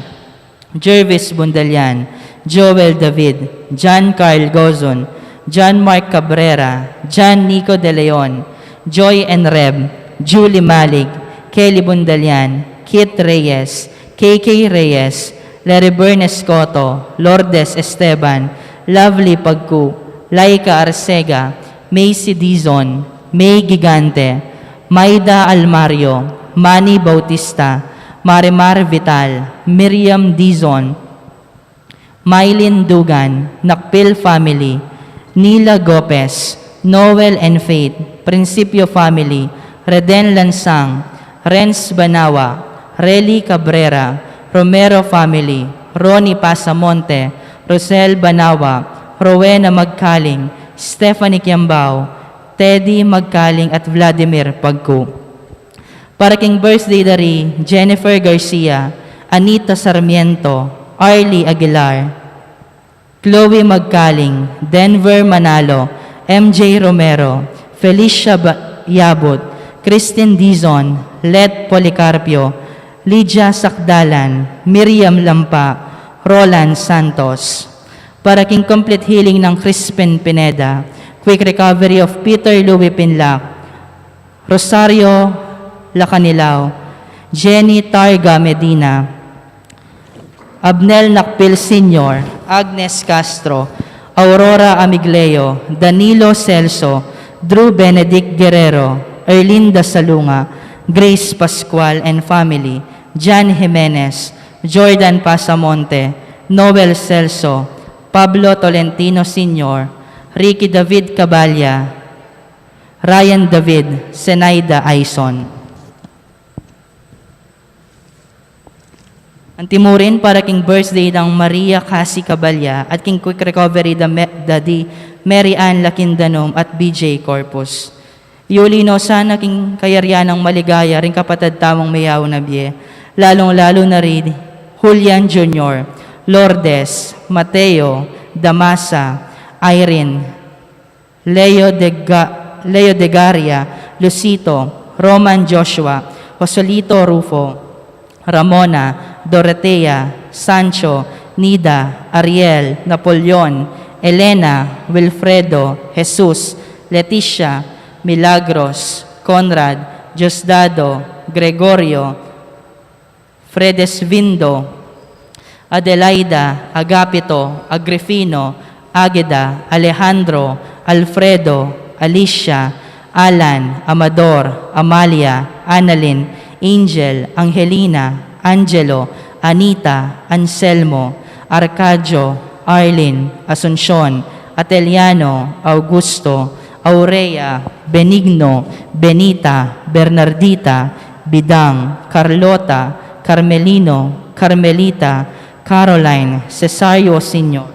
Jervis Bundalian, Joel David, John Carl Gozon, John Mark Cabrera, John Nico De Leon, Joy and Reb, Julie Malig, Kelly Bundalian, Kit Reyes, K K Reyes, Larry Bernes Cotto, Lourdes Esteban, Lovely Pagku, Laika Arcega, Macy Dizon, May Gigante, Maida Almario, Manny Bautista, Marimar Vital, Miriam Dizon, Mylene Dugan, Nakpil family, Nila Gopez, Noel and Faith, Principio family, Reden Lansang, Renz Banawa, Relly Cabrera, Romero family, Ronnie Pasamonte, Rosel Banawa, Rowena Magkaling, Stephanie Kiambao, Teddy Magkaling at Vladimir Pagku. Para king birthday da ri Jennifer Garcia, Anita Sarmiento, Arlie Aguilar, Chloe Magkaling, Denver Manalo, M J Romero, Felicia Ba- Yabut, Christine Dizon, Let Policarpio, Lydia Sakdalan, Miriam Lampa, Roland Santos. Para king complete healing nang Crispin Pineda, quick recovery of Peter Louis Pinlac, Rosario Lacanilao, Jenny Targa Medina, Abnel Nakpil Senior, Agnes Castro, Aurora Amigleo, Danilo Celso, Drew Benedict Guerrero, Erlinda Salunga, Grace Pascual and family, Jan Jimenez, Jordan Pasamonte, Noel Celso, Pablo Tolentino Senior, Ricky David Cabalya, Ryan David, Zenaida Aison. Antimurin para king birthday nang Maria Casi Cabalya at king quick recovery da, Me- da di Mary Ann Lakindanum at B J Corpus. Iuli no sana king kayarian nang maligaya ring kapatad tamung meyaun a bie, lalung-lalu na ri Julian Junior, Lourdes, Mateo, Damasa, Irene, Leo de, Ga- Leo de Garia, Lucito, Roman Joshua, Joselito Rufo, Ramona, Dorotea, Sancho, Nida, Ariel, Napoleon, Elena, Wilfredo, Jesus, Leticia, Milagros, Conrad, Diosdado, Gregorio, Fredesvindo, Adelaida, Agapito, Agrifino, Ageda, Alejandro, Alfredo, Alicia, Alan, Amador, Amalia, Annalyn, Angel, Angelina, Angelo, Anita, Anselmo, Arcadio, Arlene, Asuncion, Ateliano, Augusto, Aurea, Benigno, Benita, Bernardita, Bidang, Carlota, Carmelino, Carmelita, Caroline, Cesario Senior,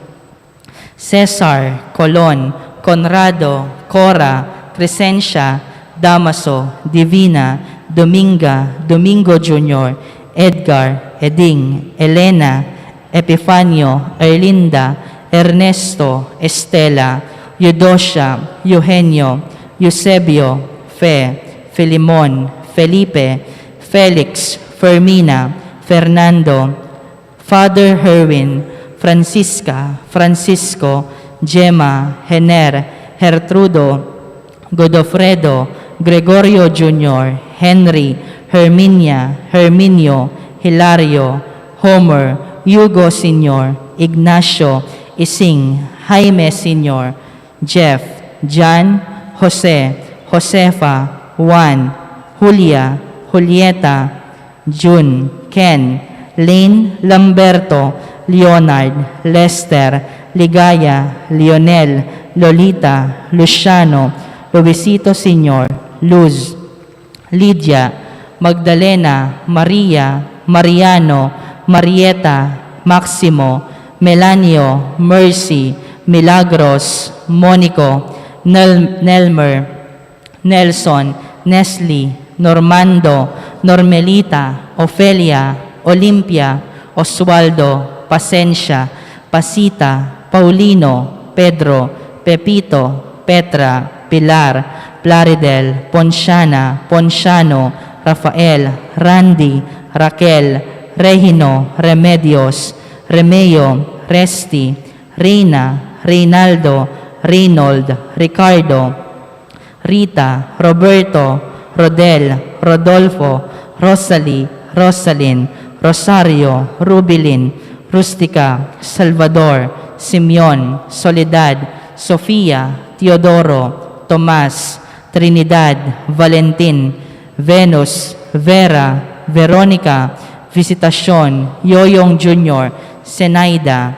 Cesar, Colon, Conrado, Cora, Crescencia, Damaso, Divina, Dominga, Domingo Junior, Edgar, Eding, Elena, Epifanio, Erlinda, Ernesto, Estela, Eudocia, Eugenio, Eusebio, Fe, Filimon, Felipe, Felix, Fermina, Fernando, Father Herwin, Francisca, Francisco, Gemma, Hener, Gertrudo, Godofredo, Gregorio Junior, Henry, Herminia, Herminio, Hilario, Homer, Hugo Senior, Ignacio, Ising, Jaime Senior, Jeff, Jan, Jose, Josefa, Juan, Julia, Julieta, Jun, Ken, Lynn, Lamberto, Leonard, Lester, Ligaya, Lionel, Lolita, Luciano, Luisito Senior, Luz, Lydia, Magdalena, Maria, Mariano, Marieta, Maximo, Melanio, Mercy, Milagros, Monico, Nel- Nelmer, Nelson, Nesli, Normando, Normelita, Ofelia, Olimpia, Oswaldo, Pasensia, Pasita, Paulino, Pedro, Pepito, Petra, Pilar, Plaridel, Ponsiana, Ponsiano, Rafael, Randy, Raquel, Regino, Remedios, Remeo, Resti, Reina, Reynaldo, Reynold, Ricardo, Rita, Roberto, Rodel, Rodolfo, Rosalie, Rosalyn, Rosario, Rubilin, Rustica, Salvador, Simeon, Soledad, Sofia, Teodoro, Tomas, Trinidad, Valentin, Venus, Vera, Veronica, Visitacion, Yoyong Junior, Zenaida,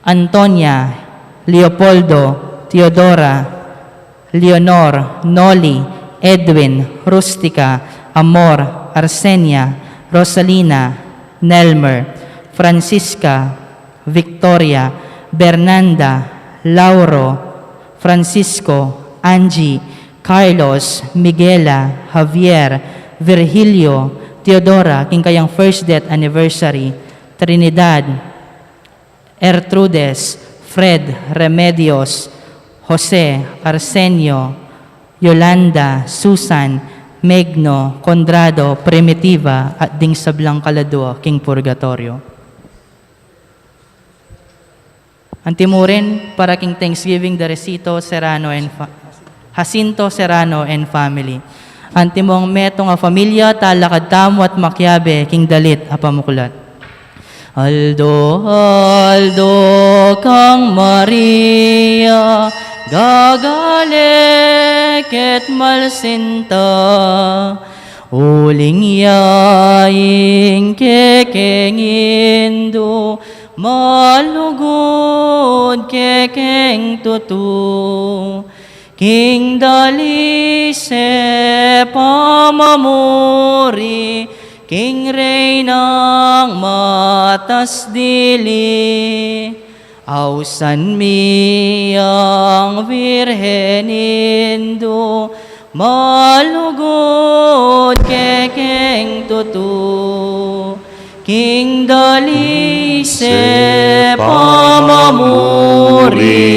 Antonia, Leopoldo, Teodora, Leonor, Noli, Edwin, Rustica, Amor, Arsenia, Rosalina, Nelmer, Francisca, Victoria, Bernanda, Lauro, Francisco, Angie, Carlos, Miguela, Javier, Virgilio, Teodora, king kayang first death anniversary, Trinidad, Ertrudes, Fred, Remedios, Jose, Arsenio, Yolanda, Susan, Megno, Conrado, Primitiva, at ding sablang kaladua king purgatorio. Antimurin para king Thanksgiving da Resito Serrano and fa- Jacinto Serrano and family. Antimong metung a familia, talakad tamu at makiabe king dalit a pamuklat. Aldo-aldo kang Maria, gagale ket malsinta, uling ya ing kekeng Indu, malugud kekeng tutu. King dalise pamamuri, king Reynang matas dili, ausan mi yang Virgen Indu, malugud kekeng tutu. King dalise pamamuri,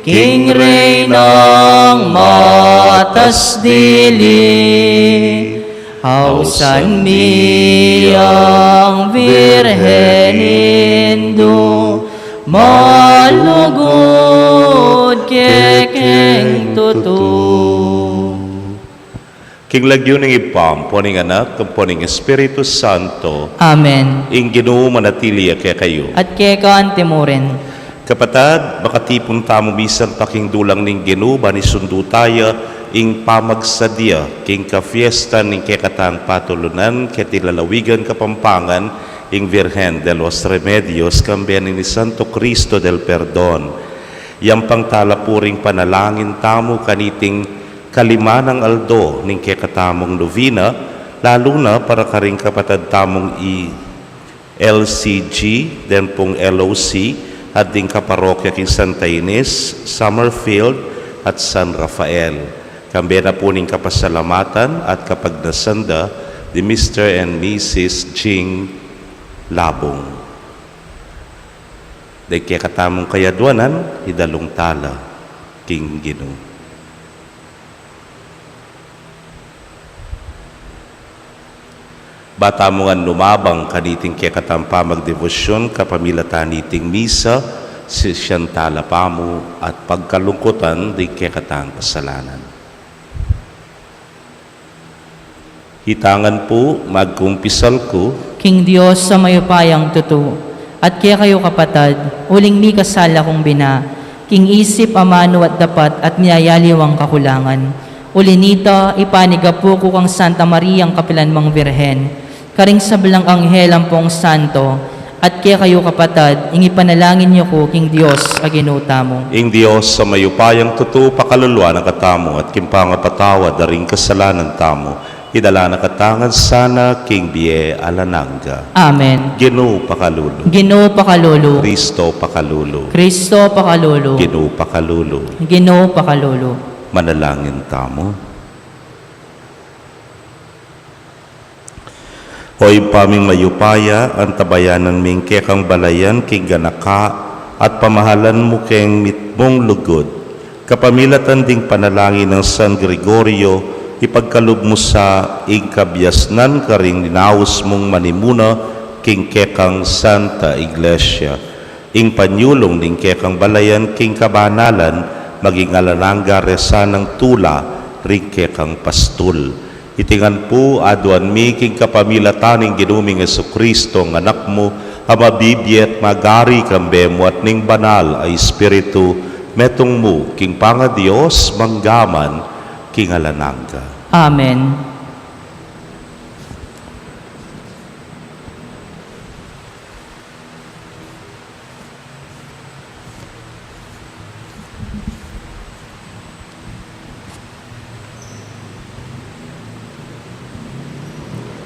king Reynang matas dili, ausan mi yang Virgen Indu, malugud kekeng tutu. King lagyu ning Ibpa, ampo ning Anak, ampo ning Espiritu Santo. Amen. Ing Ginu manatili ya kekayu. At keka antimurin. Kapatad, makatipun tamu misan pa king dulang ning Ginu, ban isundu taya ing pamagsadya king kafiestan ning kekatang patulunan keti lalawigan Kapampangan, ing Virgen de los Remedios, kambe ning Santo Cristo del Perdon. Yampang tala pu ring panalangin tamu kaniting kalima nang aldo ning kekatamung nobena, lalu na para karing kapatad tamung i L C G, den pung L O C, at ding kaparokya king Santa Ines, Summerfield, at San Rafael. Kambe na pu ning kapasalamatan at kapagnasan da di Mister and Missus Jing Labong. Deng kekatamung kayadwanan, idalung tala king Ginu. Ba tamu ngan lumabang kaniting kekatang pamagdebosyon kapamilatan niting misa, sisian tala pamu at pagkalungkutan ding kekatang kasalanan. Ita ngan pu, magkumpisal ku king Dios a mayupayang tutu, at kekayu kapatad, uling mikasala kung bina, king isip, amanu at dapat, at miyayaliwang kakulangan. Uli nita, ipanigapu ku kang Santa Mariang kapilan mang Virgen, karing sablang anghel ampong santo, at kekayu kapatad, ing ipanalangin yu ku king Dios a Ginu tamu. Ing Dios a mayupayang tutu pakaluluan na katamu at king pangapatawad da ring kasalanan tamu, idala na katamu ngan sana king bie alang angga. Amen. Ginu pakalulu. Ginu pakalulu. Kristo pakalulu. Kristo pakalulu. Ginu pakalulu. Ginu pakalulu. Manalangin tamu. O Ibpa ming mayupaya, antabayanan ming kekang balayan king ganaka at pamahalan mu keng mitmung lugud. Kapamilatan ding panalangin nang San Gregorio, ipagkalub mu sa ing kabiasnan karing ninaus mung manimuna king kekang Santa Iglesia. Ing panyulung ning kekang balayan king kabanalan, maging alang angga resa nang tula ring kekang pastul. Iti ngan pu aduan mi king kapamilatan ning Ginu ming Jesucristo, a Anak mu, a mabibie at magari kambe mu at ning Banal a Espiritu, metung mu king pangaDios manggaman king alang angga. Amen.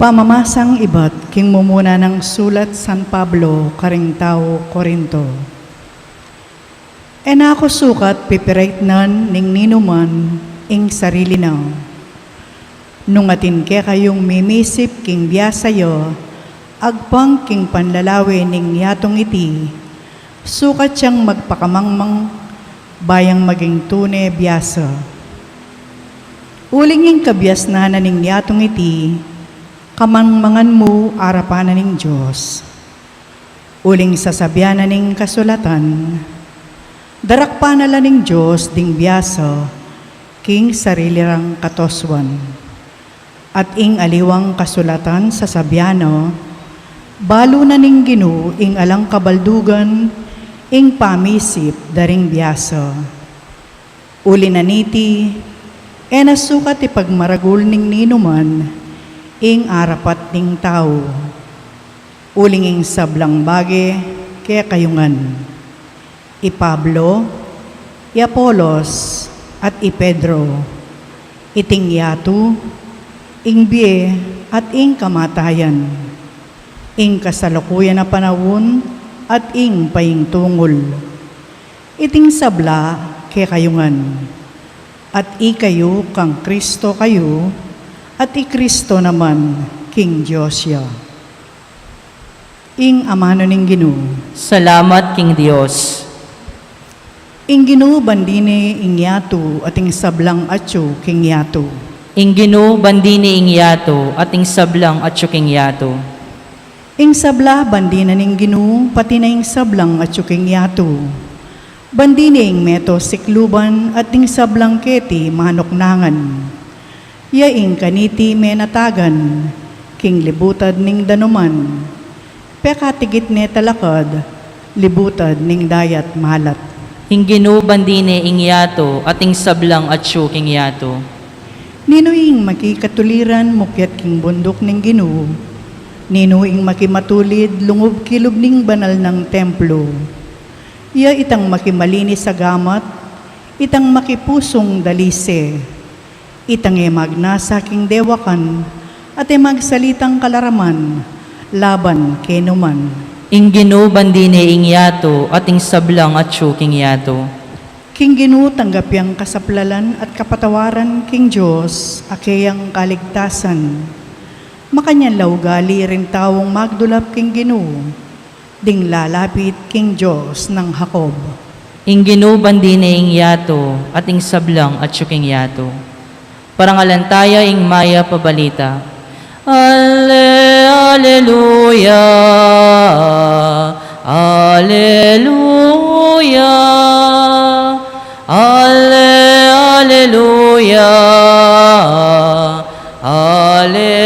Pamamasang ibat king mumuna nang sulat San Pablo karing tau Corinto. E na ku sukat pipiraitnan ning ninuman ing sarili na. Nung atin kekayung mimisip king biasa ya, agpang king panlalawe ning yatung iti, sukat yang magpakamangmang ba yang maging tune biasa. Uling ing kabiasnan na ning yatung iti, kamangmangan mu arapan na ning Dios. Uling sasabian na ning kasulatan, darakpan na la ning Dios ding biasa king sarili rang katosuan. At ing aliwang kasulatan sasabian na, balu na ning Ginu ing alang kabaldugan ing pamisip da ring biasa. Uli na niti, e na sukat ipagmaragul ning ninuman ing arapat ning tau. Uling ing sablang bage kekayu ngan, i Pablo, i Apolos, at i Pedro, iting yatu, ing bie, at ing kamatayan, ing kasalukuyan a panaun, at ing paintungul. Iting sabla kekayu ngan, at ikayu kang Kristo kayu, at i Kristo naman king Dios ya. Ing amanu ning Ginu. Salamat king Dios. Ing Ginu bandi ne ing yatu at ing sablang atyu king yatu. Ing Ginu bandi ne ing yatu at ing sablang atyu king yatu. Ing sabla bandi na ning Ginu, pati na ing sablang atyu king yatu. Bandi ne ing meto sikluban at ing sablang keti manuknangan. Ya ing kaniti menatagan king libutad ning danuman. Pekatigit ne talakad libutad ning dayat malat. Ing Ginu ban dine ing yatu, at ing sablang atyu king yatu. Ninu ing makikatuliran mukyat king bunduk ning Ginu? Ninu ing makimatulid lungub kilub ning banal nang templo? Iya itang makimalinis a gamat, itang makipusung dalise, itang e magnasa king dewakan, at e magsalitang kalaraman laban kenuman. Ing Ginu ban dine ing yatu, at ing sablang atyu king yatu. King Ginu tanggap yang kasaplalan at kapatawaran king Dios a keyang kaligtasan. Makanyan la ugali ring taung magdulap king Ginu, ding lalapit king Dios nang Jacob. Ing Ginu ban dine ing yatu, at ing sablang atyu king yatu. Parangalan taya ing mayap a balita. Ale, aleluya, aleluya, ale, aleluya, aleluya.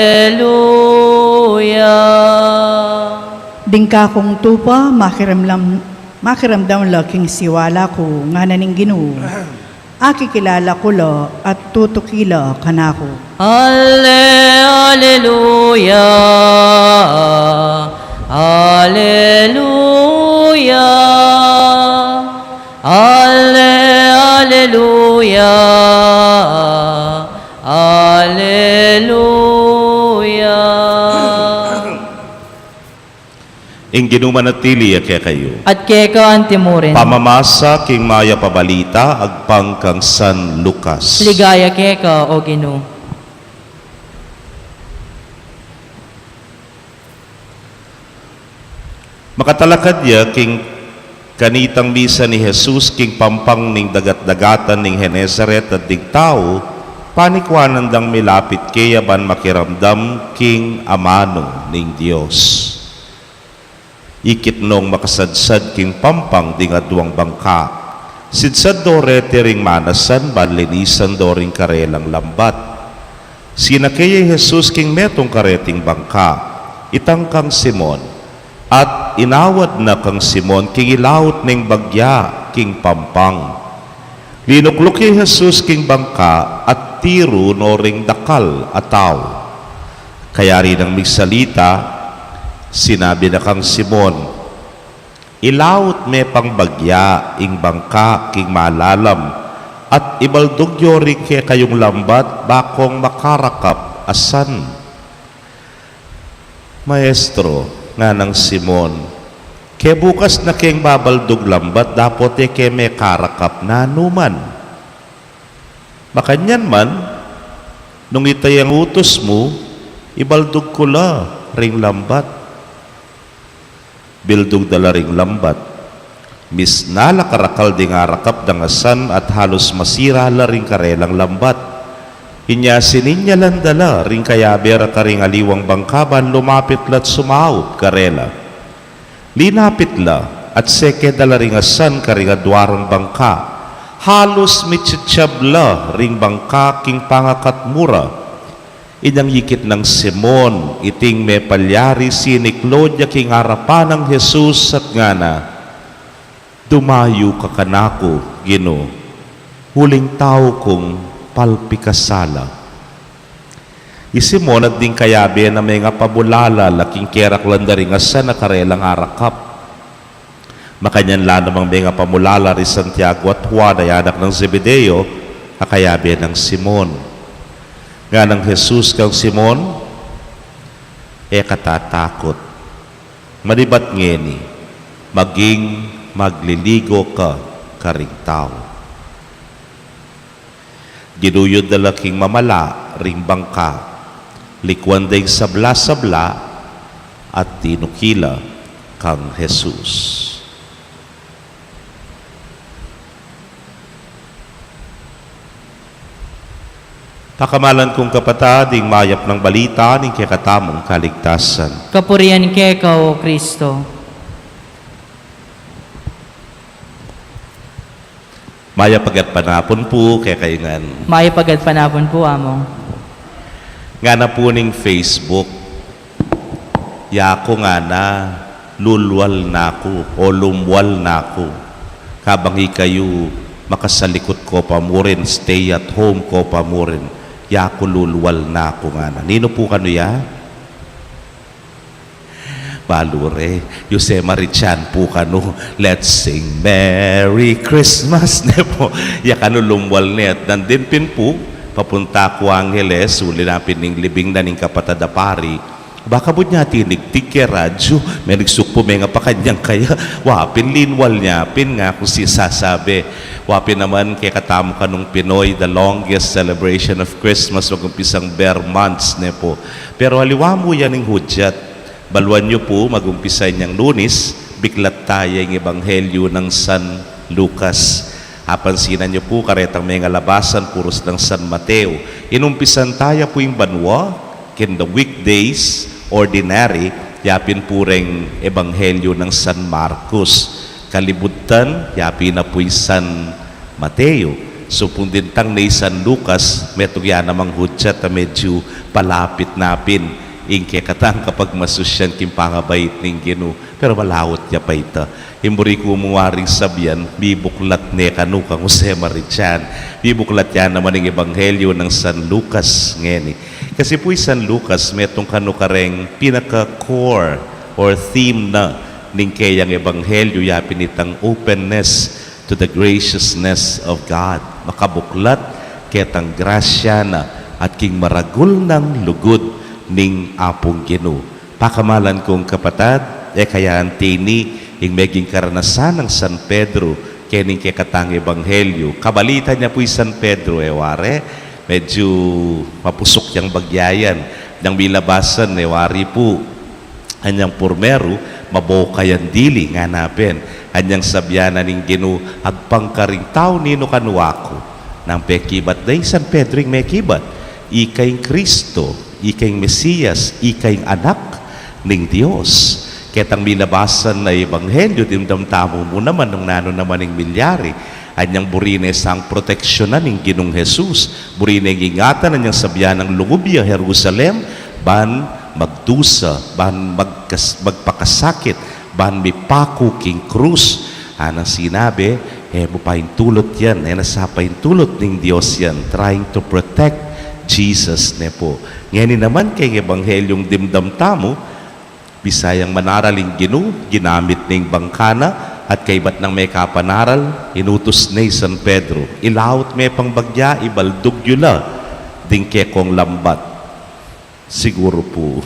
Ding kakung tupa, makiramdam, makiramdam la king siwala ku, ngana ning Ginu. Akikilala ku la at tutuki la kanaku. Ale, aleluya, aleluya, ale, aleluya, aleluya. Ing Ginu manatili ya kekayu. At keka antimurin. Pamamasa king mayap a balita agpang kang San Lucas. Ligaya keka, o Ginu. Makatalakad ya king kanitang misa ni Jesus king pampang ning dagat-dagatan ning Genesaret, at ding tau panikwanan dang milapit keya ban makiramdam king amanu ning Dios. Ikit nong makasadsad king pampang ding aduang bangka, sidsad do reti ring manasan ban linisan do ring karelang lambat. Sinake ya i Jesus king metung kareting bangka, itang kang Simon, at inawad na kang Simon king ilaut ning bagya king pampang. Linukluk ya i Jesus king bangka at tiru no ring dakal a tau. Kayari nang migsalita, sinabi na kang Simon, "Ilaut me pang bagya ing bangka king malalam, at ibaldug yo ring kekayung lambat bakong makarakap a san." "Maestro," nganang Simon, "ke bukas na keng babaldug lambat dapot e ke mekarakap nanu man." "Makanyan man, nung ita yang utus mu, ibaldug ku la ring lambat." Bildug da la ring lambat. Misna la karakal ding arakap dang asan at halus masira la ring karelang lambat. Inya sininyalan da la ring kayabe ra karing aliwang bangka ban lumapit la't sumaup karela. Linapit la at seke da la ring asan karing adua rang bangka. Halus mitsitsab la ring bangka king pangakatmu ra. Inyang ikit nang Simon iting mepalyari, siniklod ya king arapan nang Jesus at ngana, "Dumayu ka kanaku, Ginu, uling tau kung palpikasala." I Simon at ding kayabe na mengapamulala la king keraklan da ring asan a karelang arakap. Makanyan la namang mengapamulala ri Santiago at Juan a anak nang Zebedeo a kayabe nang Simon. Nganang Jesus kang Simon, "E ka tatakut. Manibat ngeni, maging magliligo ka karing tau." Ginuyod da la king mamala ring bangka, likuan da ing sabla-sabla at tinuki la kang Jesus. Pakamalan kung kapatad, ing mayap nang balita ning kekatamung kaligtasan. Kapurian keka, O Kristo. Mayap a gatpanapun pu kekayu ngan. Mayap a gatpanapun pu, Among. Ngana pu ning Facebook, yaku ngana, lulwal na ku o lumwal na ku. Kabang ikayu makasalikut ko pa murin, stay at home ko pa murin, yaku lulwal na ku, ngana. Ninu pu kanu ya? Balu re, Jose Marichan pu kanu, "Let's sing Merry Christmas," ne pu. Ya kanu lumwal ne at nandin pin pu, papunta ku Angeles, uli na pin ning libing na ning kapatad a pari. Ba kabud nya tinigtig ke radyu, menigsuk pu menga pa kanyang kaya, wa pin linwal nya pin, ngaku si sasabi, wa pin naman kekatamu kanung Pinoy, the longest celebration of Christmas, magumpisang ber months ne pu. Pero aliwa mu yan ing hudyat, baluan yu pu, magumpisa inyang Lunis, biklat taya ing Ebanghelyo nang San Lucas. Apansinan yu pu, karetang menga labasan purus nang San Mateo. Inumpisan taya pu ing banua, king the weekdays, ordinary, ya pin pu reng Ebanghelyo nang San Marcos. Kalibutan, ya pin na pu ing San Mateo. Supung dintang ne i San Lucas, metung ya namang hudyat a medyu palapit na pin ing kekatang kapagmasusyan king pangabait ning Ginu. Pero malaut ya pa ita. Ing buri ku mung waring sabian, mibuklat ne kanu kang Jose Marichan. Mibuklat ya naman ing Ebanghelyo nang San Lucas ngeni. Kasi pu i San Lucas, metung kanu kareng pinaka-core or theme na ning keyang Ebanghelyo, ya pin itang openness to the graciousness of God. Makabuklat ketang grasya na at king maragul nang lugud ning Apung Ginu. Pakamalan kung kapatad, e kaya anti ini ing meging karanasan nang San Pedro kening kekatang Ebanghelyo. Kabalitan ya pu i San Pedro, e ware, medyu mapusuk yang bagya yan. Nang milabasan, e wari pu, anyang purmeru, maboka yang dili, ngana pin. Anyang sabian na ning Ginu, "Agpang karing tau ninu kanu aku." Nang pekibat da i San Pedro ing mekibat, "Ika ing Kristo, ika ing Mesias, ika ing Anak ning Dios." Ketang milabasan a Ebanghelyo, dimdam tamu mu naman nung nanu naman ing milyari. Anyang buri ne sang proteksyonan ing Ginung Jesus, buri neng ingatan, anyang sabian nang lungub ya Jerusalem, ban magdusa, ban magkas-, magpakasakit, ban mipaku king krus. Anang sinabi, e mu paintulut yan, e na sa paintulut ning Dios yan, trying to protect Jesus ne pu. Ngeni naman keng Ebanghelyung dimdam tamu, bisa yang manaral ing Ginu, ginamit ne ing bangka na, at kaybat nang mekapanaral, inutus ne i San Pedro, "Ilaut me pang bagya, ibaldug yu la ding kekong lambat." Siguru pu,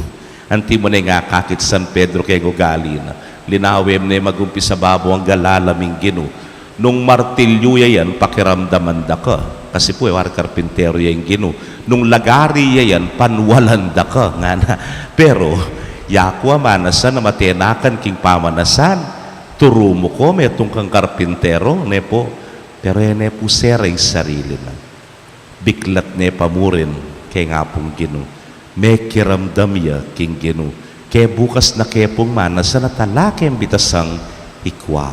anti mu ne ing akakit San Pedro keng ugali na. Linawe mu ne magumpisa babo anggang lalam ing Ginu. Nung martilyu ya yan, pakiramdaman da ka. Kasi pu, e wari karpintero ya ing Ginu. Nung lagari ya yan, panwalan da ka, ngana. Pero, yaku a manasan a matenakan king pamanasan. Turu mu ko, metung kang karpintero, ne pu. Pero e ne pu sera ing sarili na. Biklat ne pamurin keng Apung Ginu. Mekiramdam ya king Ginu. Kebukas na ke pung manasan at ala keng bitasang ikwa.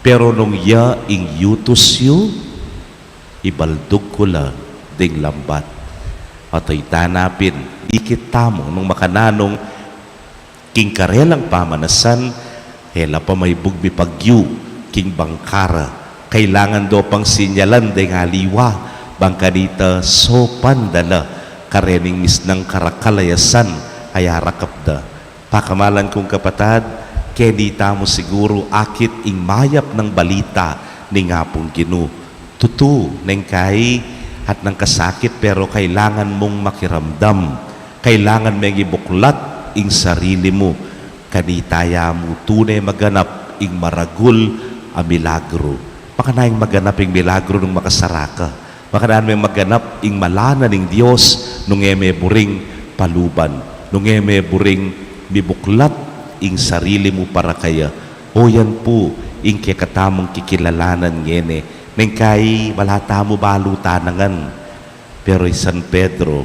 Pero nung ya ing yutus yu, ibaldug ku la ding lambat. At ita na pin, ikit tamu nung makananung king karelang pamanasan, e la pa maibug mipagyu king bangka ra. Kailangan do pang sinyalan deng aliwa, bang kanita sopan da la karening misnang karakal a yasan a arakap da. Pakamalan kung kapatad, keni tamu siguru akit ing mayap nang balita ning Apung Ginu. Tutu, neng kai at nang kasakit, pero kailangan mung makiramdam. Kailangan meng ibuklat ing sarili mu. Kanita ya mu tune maganap ing maragul a milagru. Makananu ing maganap ing milagru nung makasara ka? Makananu meng maganap ing malana ning Dios nung e me buring paluban, nung e me buring mibuklat ing sarili mu para kaya? O yan pu ing kekatamung kikilalanan ngeni. Neng kai, ala tamu balu tanangan. Pero i San Pedro,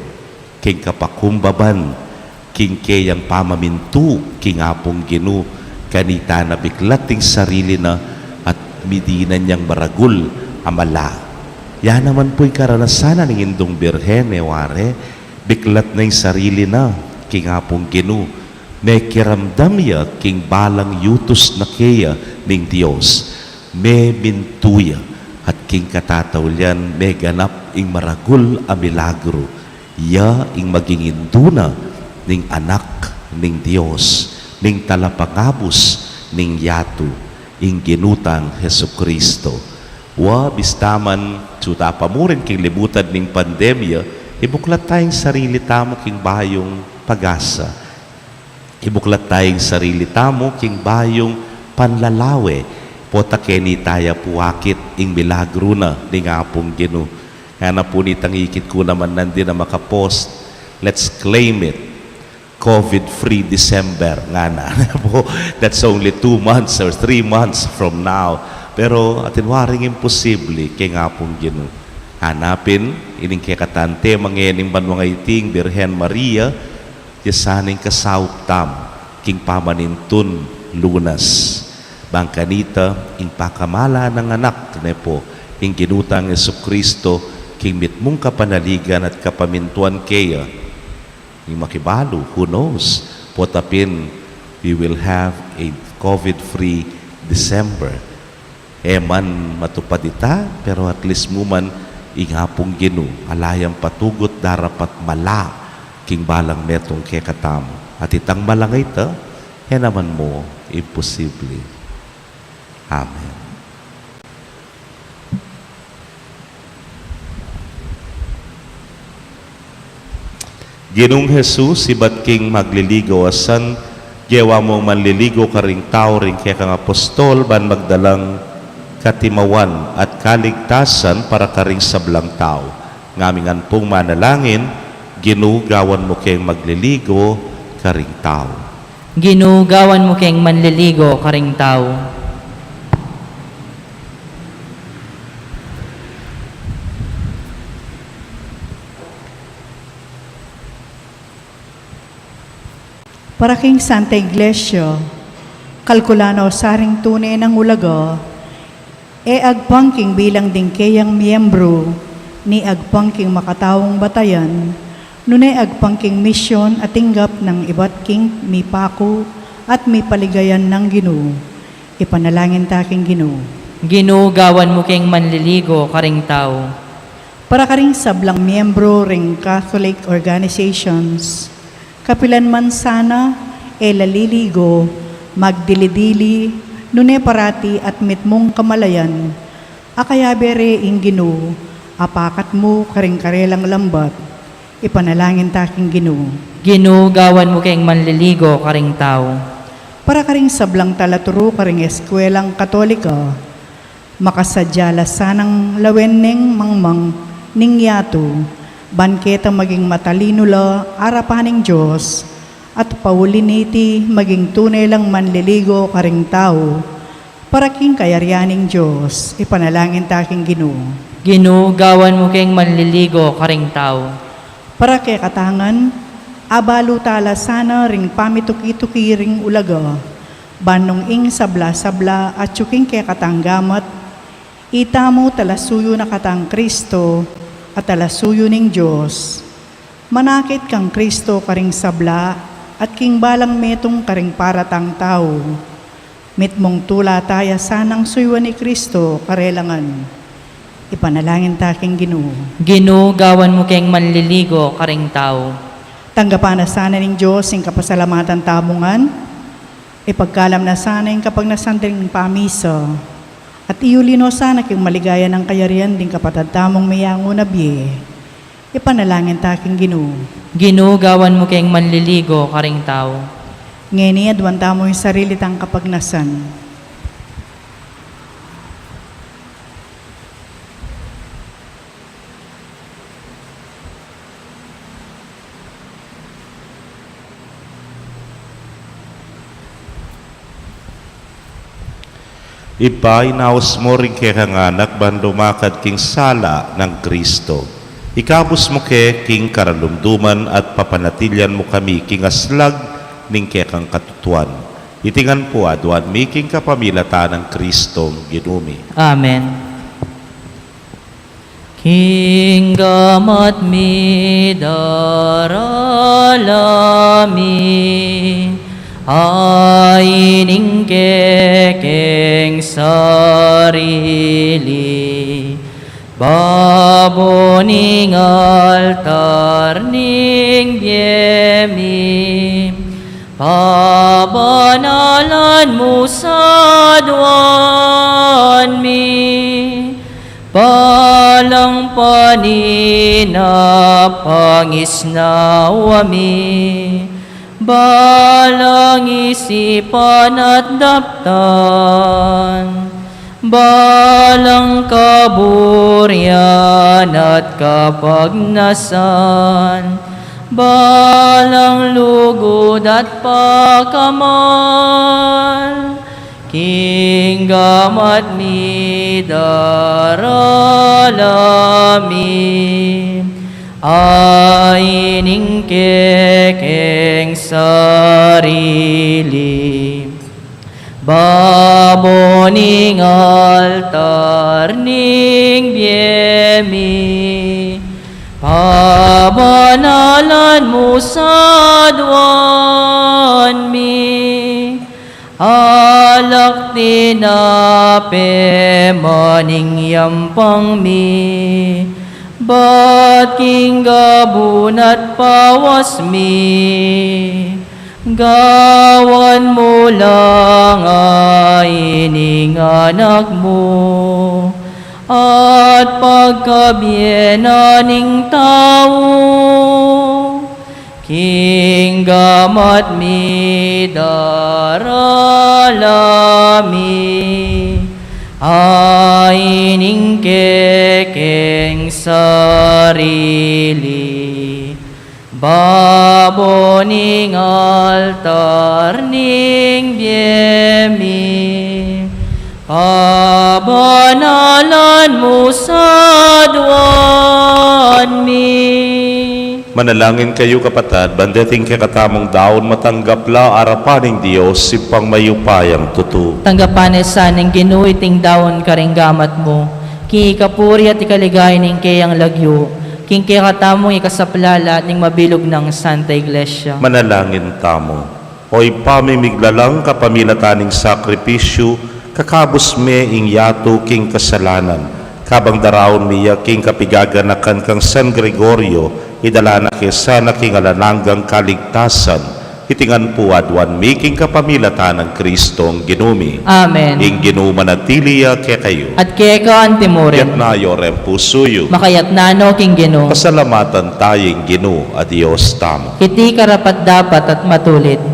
king kapakumbaban king keyang pamamintu king Apung Ginu, kanita na biklat ing sarili na at midinan yang maragul a mala. Ya naman pu ing karanasan na ning Indung Birhen, e ware, biklat na ing sarili na king Apung Ginu. Mekiramdam ya king balang yutus na keya ning Dios. Memintu ya, at king katataulian meganap ing maragul a milagru. Ya ing maging indu na ning Anak ning Dios, ning Talapangabus ning yatu, ing Ginu tang Jesucristo. Wa, bista man, suta pa murin king libutan ning pandemya, ibuklat ta ing sarili tamu king bayung pag-asa. Ibuklat ta ing sarili tamu king bayung panlalawe, pota keni taya pu akit ing milagru na ning Apung Ginu. Ngana pu nitang ikit ku naman nandin a makapost, "Let's claim it. COVID-free December," ngana. Pu, that's only two months or three months from now. Pero atin waring imposible keng Apung Ginu. Ngana pin, ining kekatang tema ngening banua iti, ing Birhen Maria, ya sana ing kasaup tamu king pamanintun Lunas. Bang kanita ing pakamala nang Anak ne pu, ing Ginu tang Jesucristo, king mitmung kapanaligan at kapamintuan keya. Ing makibalu, who knows? Pota pin, we will have a COVID-free December. E man matupad ita, pero at least mu man ing Apung Ginu, ala yang patugut darapat mala king balang metung kekatamu. At itang mala a ita, e naman mu imposible. Amen. Ginung Jesus, ibat king magliligaw a san, gewa mung manliligaw karing tau ring kekang apostol ban magdalang katimawan at kaligtasan para karing sablang tau. Ngamingan pung manalangin, Ginu, gawan mu keng magliligaw karing tau. Ginu, gawan mu keng manliligaw karing tau. Para king Santa Iglesia, kalkulan no sa ring tune nang ulaga, e agpang king bilang ding keyang miyembru, ni agpang king makataung batayan, nune agpang king misyon a tinggap nang ibat king mipaku at mipaligayan nang Ginu. Ipanalangin ta king Ginu. Ginu, gawan mu keng manliligaw karing tau. Para karing sablang miyembru ring Catholic organizations, kapilan man sana e la liligaw, magdili-dili, nune parati at mitmung kamalayan, a kayabe re ing Ginu, apakat mu karing karelang lambat. Ipanalangin ta king Ginu. Ginu, gawan mu keng manliligaw karing tau. Para karing sablang talaturu karing Eskwelang Katolika, makasadya la sanang lawen neng mangmang ning yatu, ban keta maging matalinu la arapan ning Dios, at pauli niti maging tune lang manliligaw karing tau, para king kayarian ning Dios. Ipanalangin ta king Ginu. Ginu, gawan mu keng manliligaw karing tau. Para kekatang ngan, abalu ta la sana ring pamituki-tuki ring ulaga, ban nung ing sabla-sabla atyu king kekatang gamat, itamu talasuyu na katang Kristo, at talasuyu ning Dios. Manakit kang Kristo karing sabla, at king balang metung karing para tang tau. Mitmung tula ta ya sanang suyuan i Kristo karelang ngan. Ipanalangin ta king Ginu. Ginu, gawan mu keng manliligaw karing tau. Tanggapan na sana ning Dios ing kapasalamatan tamu ngan. Ipagkalam na sana ing kapagnasan ding pamisa, at iuli no sana king maligaya nang kayarian ding kapatad tamung meyangu na bie. Ipanalangin ta king Ginu. Ginu, gawan mu keng manliligaw karing tau. Ngeni aduan tamu ing sarili tang kapagnasan. Ibpa, inaus mu ring kekang anak ban lumakad king sala nang Kristo. Ikabus mu ke king karalumduman at papanatilian mu kami king aslag ning kekang katutuan. Iti ngan pu aduan mi king kapamilatan nang Kristong Ginu mi. Amen. King gamat mi darala mi, Ay ning kekeng sarili, babo ning altar ning bie mi, pabanalan mu sa aduan mi, balang paninap pangisnawa mi, balang isipan at daptan, balang kaburian at kapagnasan, balang lugud at pakamal, king gamat mi darala mi, ay ning kekeng sarili, babo ning altar ning bie mi, pabanalan mu sa aduan mi, alak tinape man ing yampang mi, bat king gabun at pawas mi, gawan mu lang ay ning anak mu, at pagkabie na ning tau, king gamat mi darala mi, ay ning kekeng sarili, babo ning altar ning bie mi, pabanalan mu sa aduan mi. Manalangin kayu, kapatad, ban deting kekatamung daun matanggap la arapan ning Dios, Ibpang mayupayang tutu. Tanggapan na sa ning Ginu iting daun karing gamat mu, king ikapuri at ikaligaya ning keyang lagyu, king kekatamung ikasaplala at ning mabilug nang Santa Iglesia. Manalangin tamu. O Ibpa mi miglalang, kapamilatan ning sakripisyu, kakabus me ing yatu king kasalanan, kabang daraun mi ya king kapigaganakan kang San Gregorio, idala na ke sana king alang anggang kaligtasan. Iti ngan pu aduan mi king kapamilatan nang Kristong Ginu mi. Amen. Ing Ginu manatili ya kekayu. At keka antimurin. Itas yu reng pusu yu. Makaitas no king Ginu. Pasalamatan taya ing Ginu a Dios tamu. Iti karapat-dapat at matulid.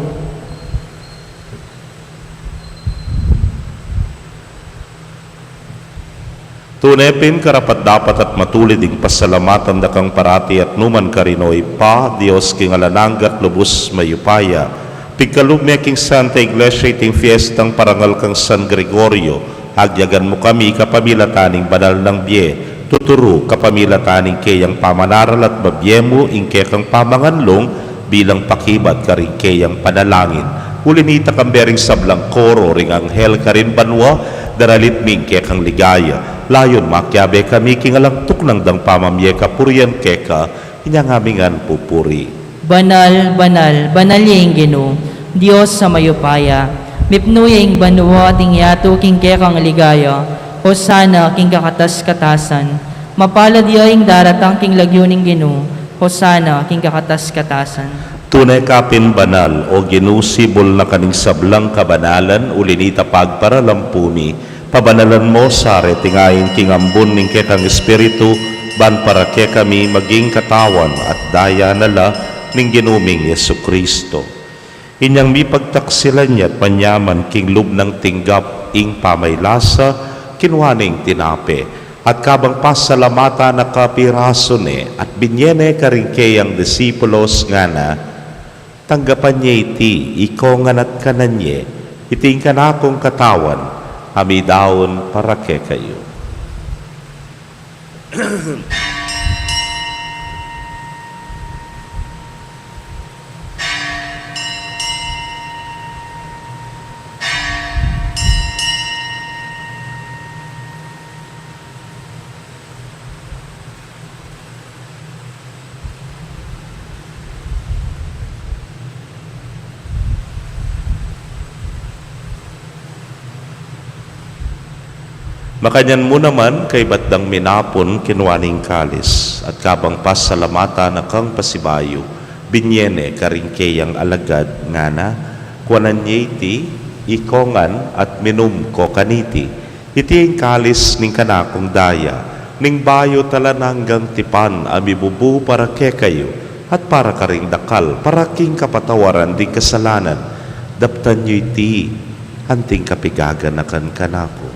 Tune pin karapat-dapat at matulid ing pasalamatan da kang parati at nu man karin, o Ibpa, Dios king alang angga at lubus mayupaya. Pigkalub me king Santa Iglesia iting fiestang parangal kang San Gregorio, agyagan mu kami kapamilatan ning banal nang bie, tuturu kapamilatan ning keyang pamanaral at babie mu ing kekang pamanganlung bilang pakibat karing keyang panalangin. Uli nita, kambe ring sablang koro ring anghel karin banua, daralit mi ing kekang ligaya. Layun makiabe kami king alang tuknang dang pamamie kapurian keka, inya ngami ngan pupuri. Banal, banal, banal ya ing Ginu, Dios a mayupaya. Mipnu ya ing banua at ing yatu king kekang ligaya. Hosana king kakatas-katasan. Mapalad ya ing daratang king lagyu ning Ginu. Hosana king kakatas-katasan. Tune ka pin banal, o Ginu, sibul na ka ning sablang kabanalan, uli nita pagparalampu mi, pabanalan mo sa reting ain king ambun ning kekang Espiritu, ban para kekami maging katawan at daya na la ning Ginu ming Jesucristo. Inyang mipagtaksilan ya at manyaman king lub nang tinggap ing pamaylasa, kinua ne ing tinape, at kabang pasalamatan na, kapirasu ne at binye ne karing keyang disipulos, ngana: Tanggapan ye iti, ikongan at kanan ye, iti ing kanakung katawan, a midaun para kekayu. Makanyan mu naman, kaybat dang minapun, kinua ne ing kalis, at kabang pasalamatan na kang pasibayu, binye ne karing keyang alagad, ngana: Kuanan ye iti, ikong ngan, at minum ko kaniti. Iti ing kalis ning kanakung daya, ning bayu at alang anggang tipan, a mibubu para kekayu, at para karing dakal, para king kapatawaran ding kasalanan. Daptan yu iti, anting kapigaganakan kanaku.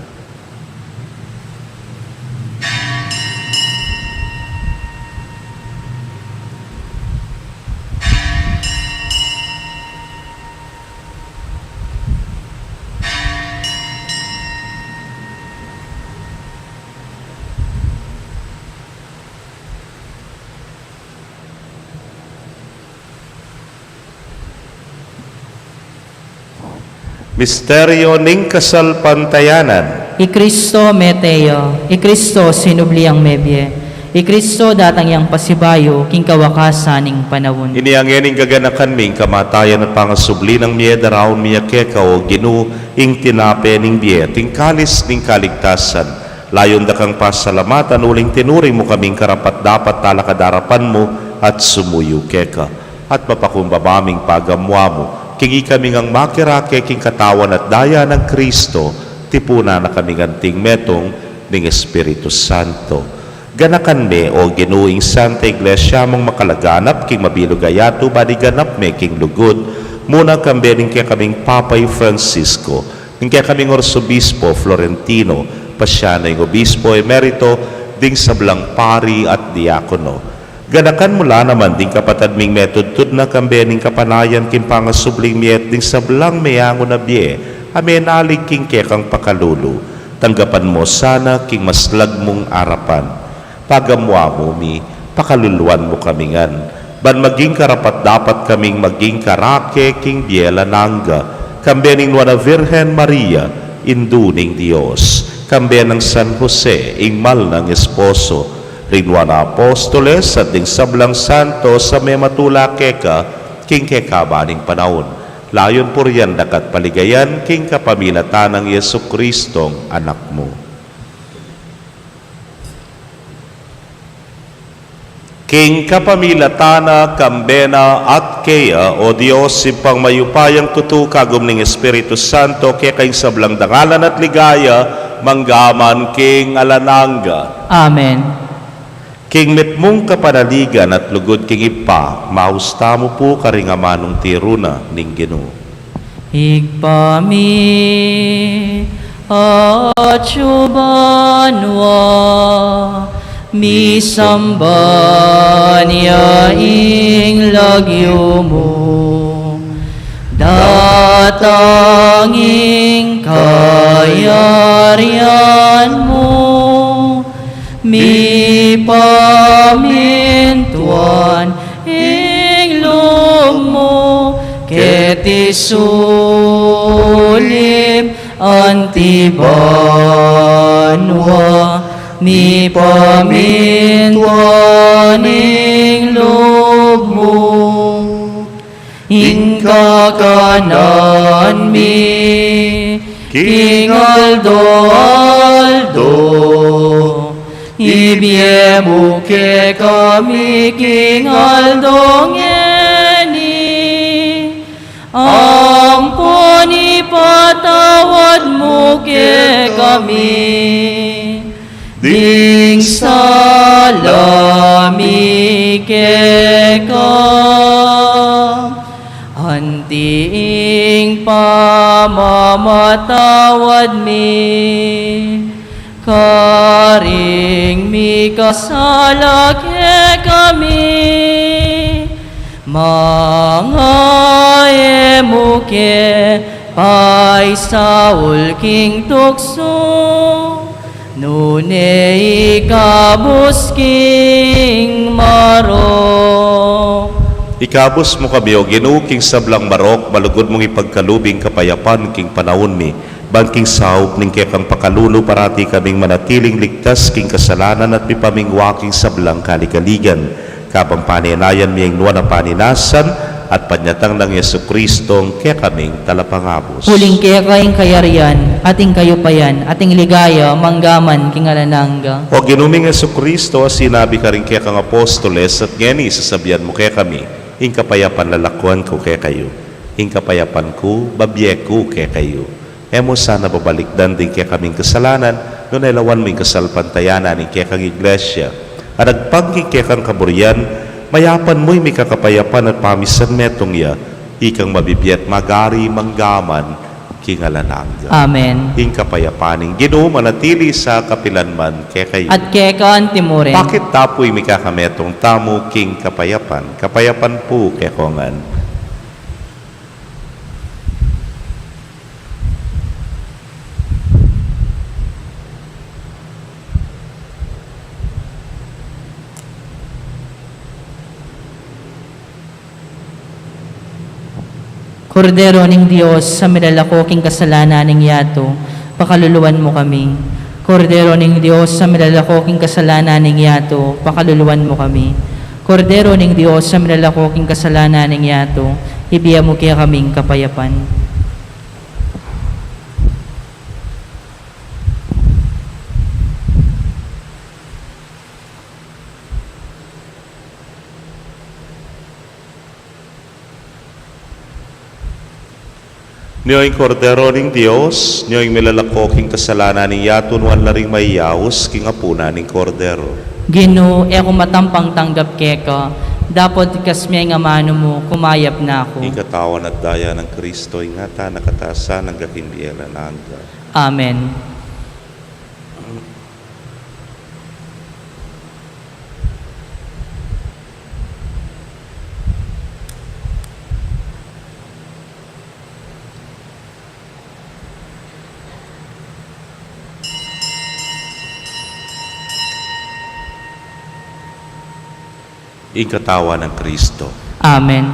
Misteryo ning kasalpantayanan. I Kristo mete ya, i Kristo sinubli yang mebie, i Kristo datang yang pasibayu king kawakasan ning panaun. Ini ngeni ing gaganakan mi, ing kamatayan at pangasubli nang mie, daraun mi ya keka, o Ginu, ing tinape ning bie at ing kalis ning kaligtasan. Layun da kang pasalamatan uling tinuring mu kaming karapat-dapat talakad arapan mu at sumuyu keka. At mapakumbaba ming pagamuan mu king ikami ngang makirake king katawan at daya nang Kristo, tipunan na kami ngan king metung ning Espiritu Santo. Ganakan me, o Ginu, ing Santa Iglesia mung makalaganap king mabilug a yatu, ban iganap me king lugud mu na kambe ning kekaming Papa i Francisco, ning kekaming Arsobispo Florentino, Paciano, ing Obispo Emerito, ding sablang pari at diakono. Ganakan mu la naman ding kapatad ming metudtud na kambe ning kapanayan king pangasubling mie at ding sablang meangu na bie a menalig king kekang pakalulu. Tanggapan mu sana king maslag mung arapan. Pagamuan mu mi, pakaluluan mu kami ngan, ban maging karapat-dapat kaming maging karake king bie alang angga, kambe ning Nuan a Virgen Maria, Indu ning Dios, kambe nang San Jose, ing mal nang esposo, ring Nuan a Apostoles, at ding sablang santos a mematula keka king kekaban ning panaun. Layun purian da ka at paligayan king kapamilatan nang Jesucristong Anak mu. King kapamilatan na, kambe na, at keya, o Dios, Ibpang mayupayang tutu, kagum ning Espiritu Santo, keka ing sablang dangalan at ligaya, mangga man king alang angga. Amen. King mitmung kapanaligan at lugud king Ibpa, maus tamu pu karing amanung tiru na ning Ginu. Ibpa mi, atsu ka banua, misamban ya ing lagyu mu, datang ing kayarian mu, mipamintuan ing lub mu keti sulip anti banua, mipamintuan ing lub mu. Ing kakanan mi king aldo-aldo, ibie mu kekami king aldo ngeni, ampon ipatawad mu kekami ding sala mi keka, anti ing pamamatawad mi karing mikasala kekami, manga e mu ke paisaul king tuksu, nune ikabus king marok. Ikabus mu kami, O Ginu, king sablang marok, malugud mung ipagkalub ing kapayapan king panaun mi, ban king saup ning kekang pakalulu parati kaming manatiling ligtas king kasalanan at mipamingwa king sablang kaligaligan, kabang panenayan mi ing nuan a paninasan, at panyatang nang Jesucristo ing kekaming Talapangabus. Uling keka ing kayarian, at ing kayupayan, at ing ligaya, mangga man king alang angga. O Ginu ming Jesucristo, a sinabi mu karing kekang apostoles, at ngeni sasabian mu kekami, ing kapayapan lalakwan ku kekayu, ing kapayapan ku bibie ku kekayu. E mu sana babalikdan ding kekaming kasalanan, nune lawan mu ing kasalpantayanan ning kekang Iglesia. At agpang king kekang kaburian, mayapan mu ing mika kapayapan at pamisan metung ya, ikang mabibie at magari mangga man king alang angga. Amen. Ing kapayapan ning Ginu manatili sa kapilan man kekayu. At keka anti mu rin. Pakit ta pu ing mikakametung tamu king kapayapan. Kapayapan pu kekongan. Kordero ning Dios, a milalako king kasalanan ning yatu, pakaluluan mu kami. Kordero ning Dios, a milalako king kasalanan ning yatu, pakaluluan mu kami. Kordero ning Dios, a milalako king kasalanan ning yatu, ibie mu kekaming kapayapan. Nyo ing Kordero ning Dios, nyo ing milalako king kasalanan ning yatu, nuan la ring mayaus king apunan ning Kordero. Ginu, e ku matampang tanggap keka, dapot ikasme ing amanu mu, kumayap na ku. Ing katawan at daya nang Kristo, ingatan na katasan angga king bie alang angga. Amen. Ing katawan nang Kristo. Amen.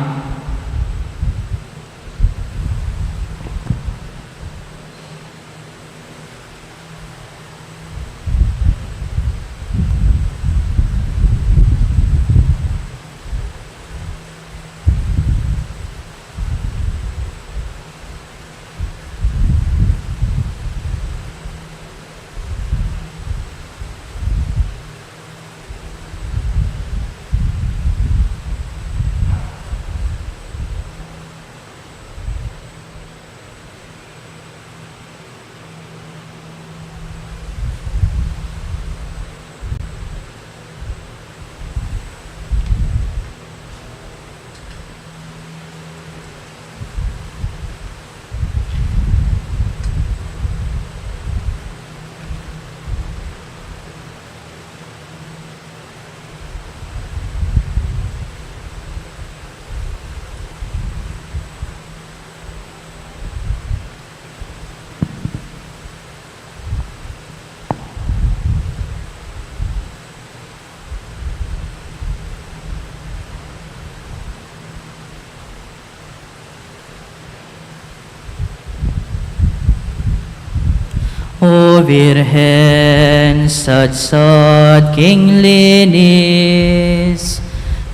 O Virgen, satsat king linis,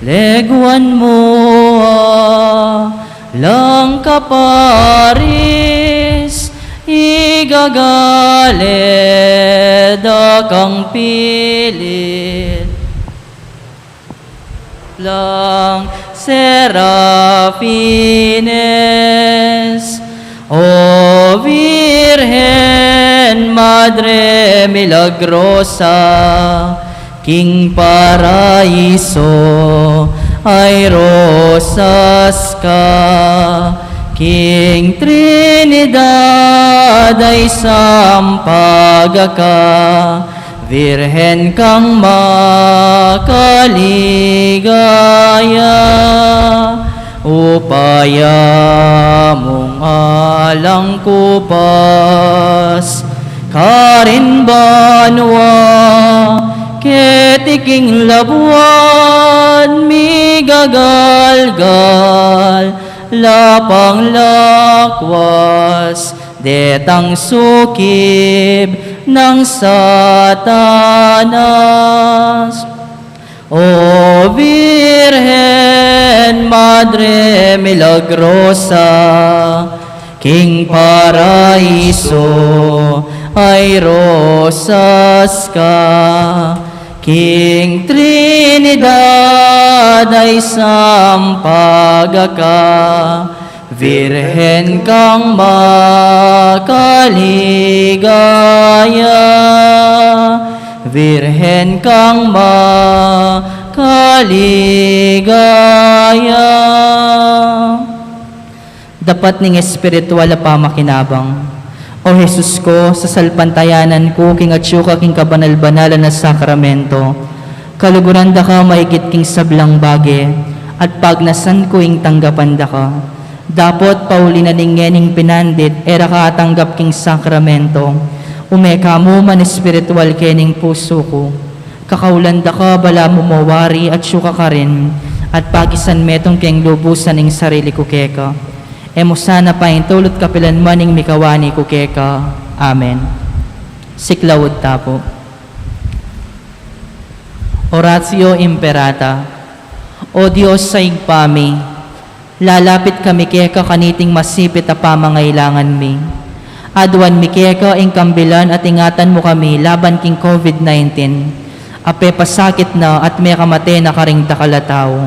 leguan mu alang kaparis, igagal e da kang pilit. Lang serafines, O Virgen Madre milagrosa, king paraiso ay rosas ka, king Trinidad ay sampaga ka, Virgen kang makaligaya, upaya mung alang kupas karin banua, keti king labuad migagalgal, lapang lakwas detang sukib nang Satanas. O Virgen Madre milagrosa, king paraiso ay rosas ka, king Trinidad ay sampaga ka, Virgen kang makaligaya, Virgen kang makaligaya. Dapat ning espiritual a pamakinabang. O Jesus ko, sasalpantayanan ku king atyu ka king kabanal-banalan a sakramento. Kaluguran da ka maigit king sablang bage, at pagnasan ku ing tanggapan da ka. Dapot pauli na ning ngening pinandit, e ra ka atanggap king sakramento. Ume ka mu man espiritual kening pusu ku. Kakaulan da ka balamu mo wari atyu ka karin, at pagisan metung keng lubusan ing sarili ku keka. E mu sana paintulut kapilan man ing mikawani ku keka. Amen. Siklaud ta pu. Oratio Imperata. O Dios a Ibpa mi, lalapit kami keka kaniting masipit a pamangailangan mi. Aduan mi keka ing kambilan at ingatan mu kami laban king COVID nineteen, a pepasakit na at mekamate na karing dakal a tau.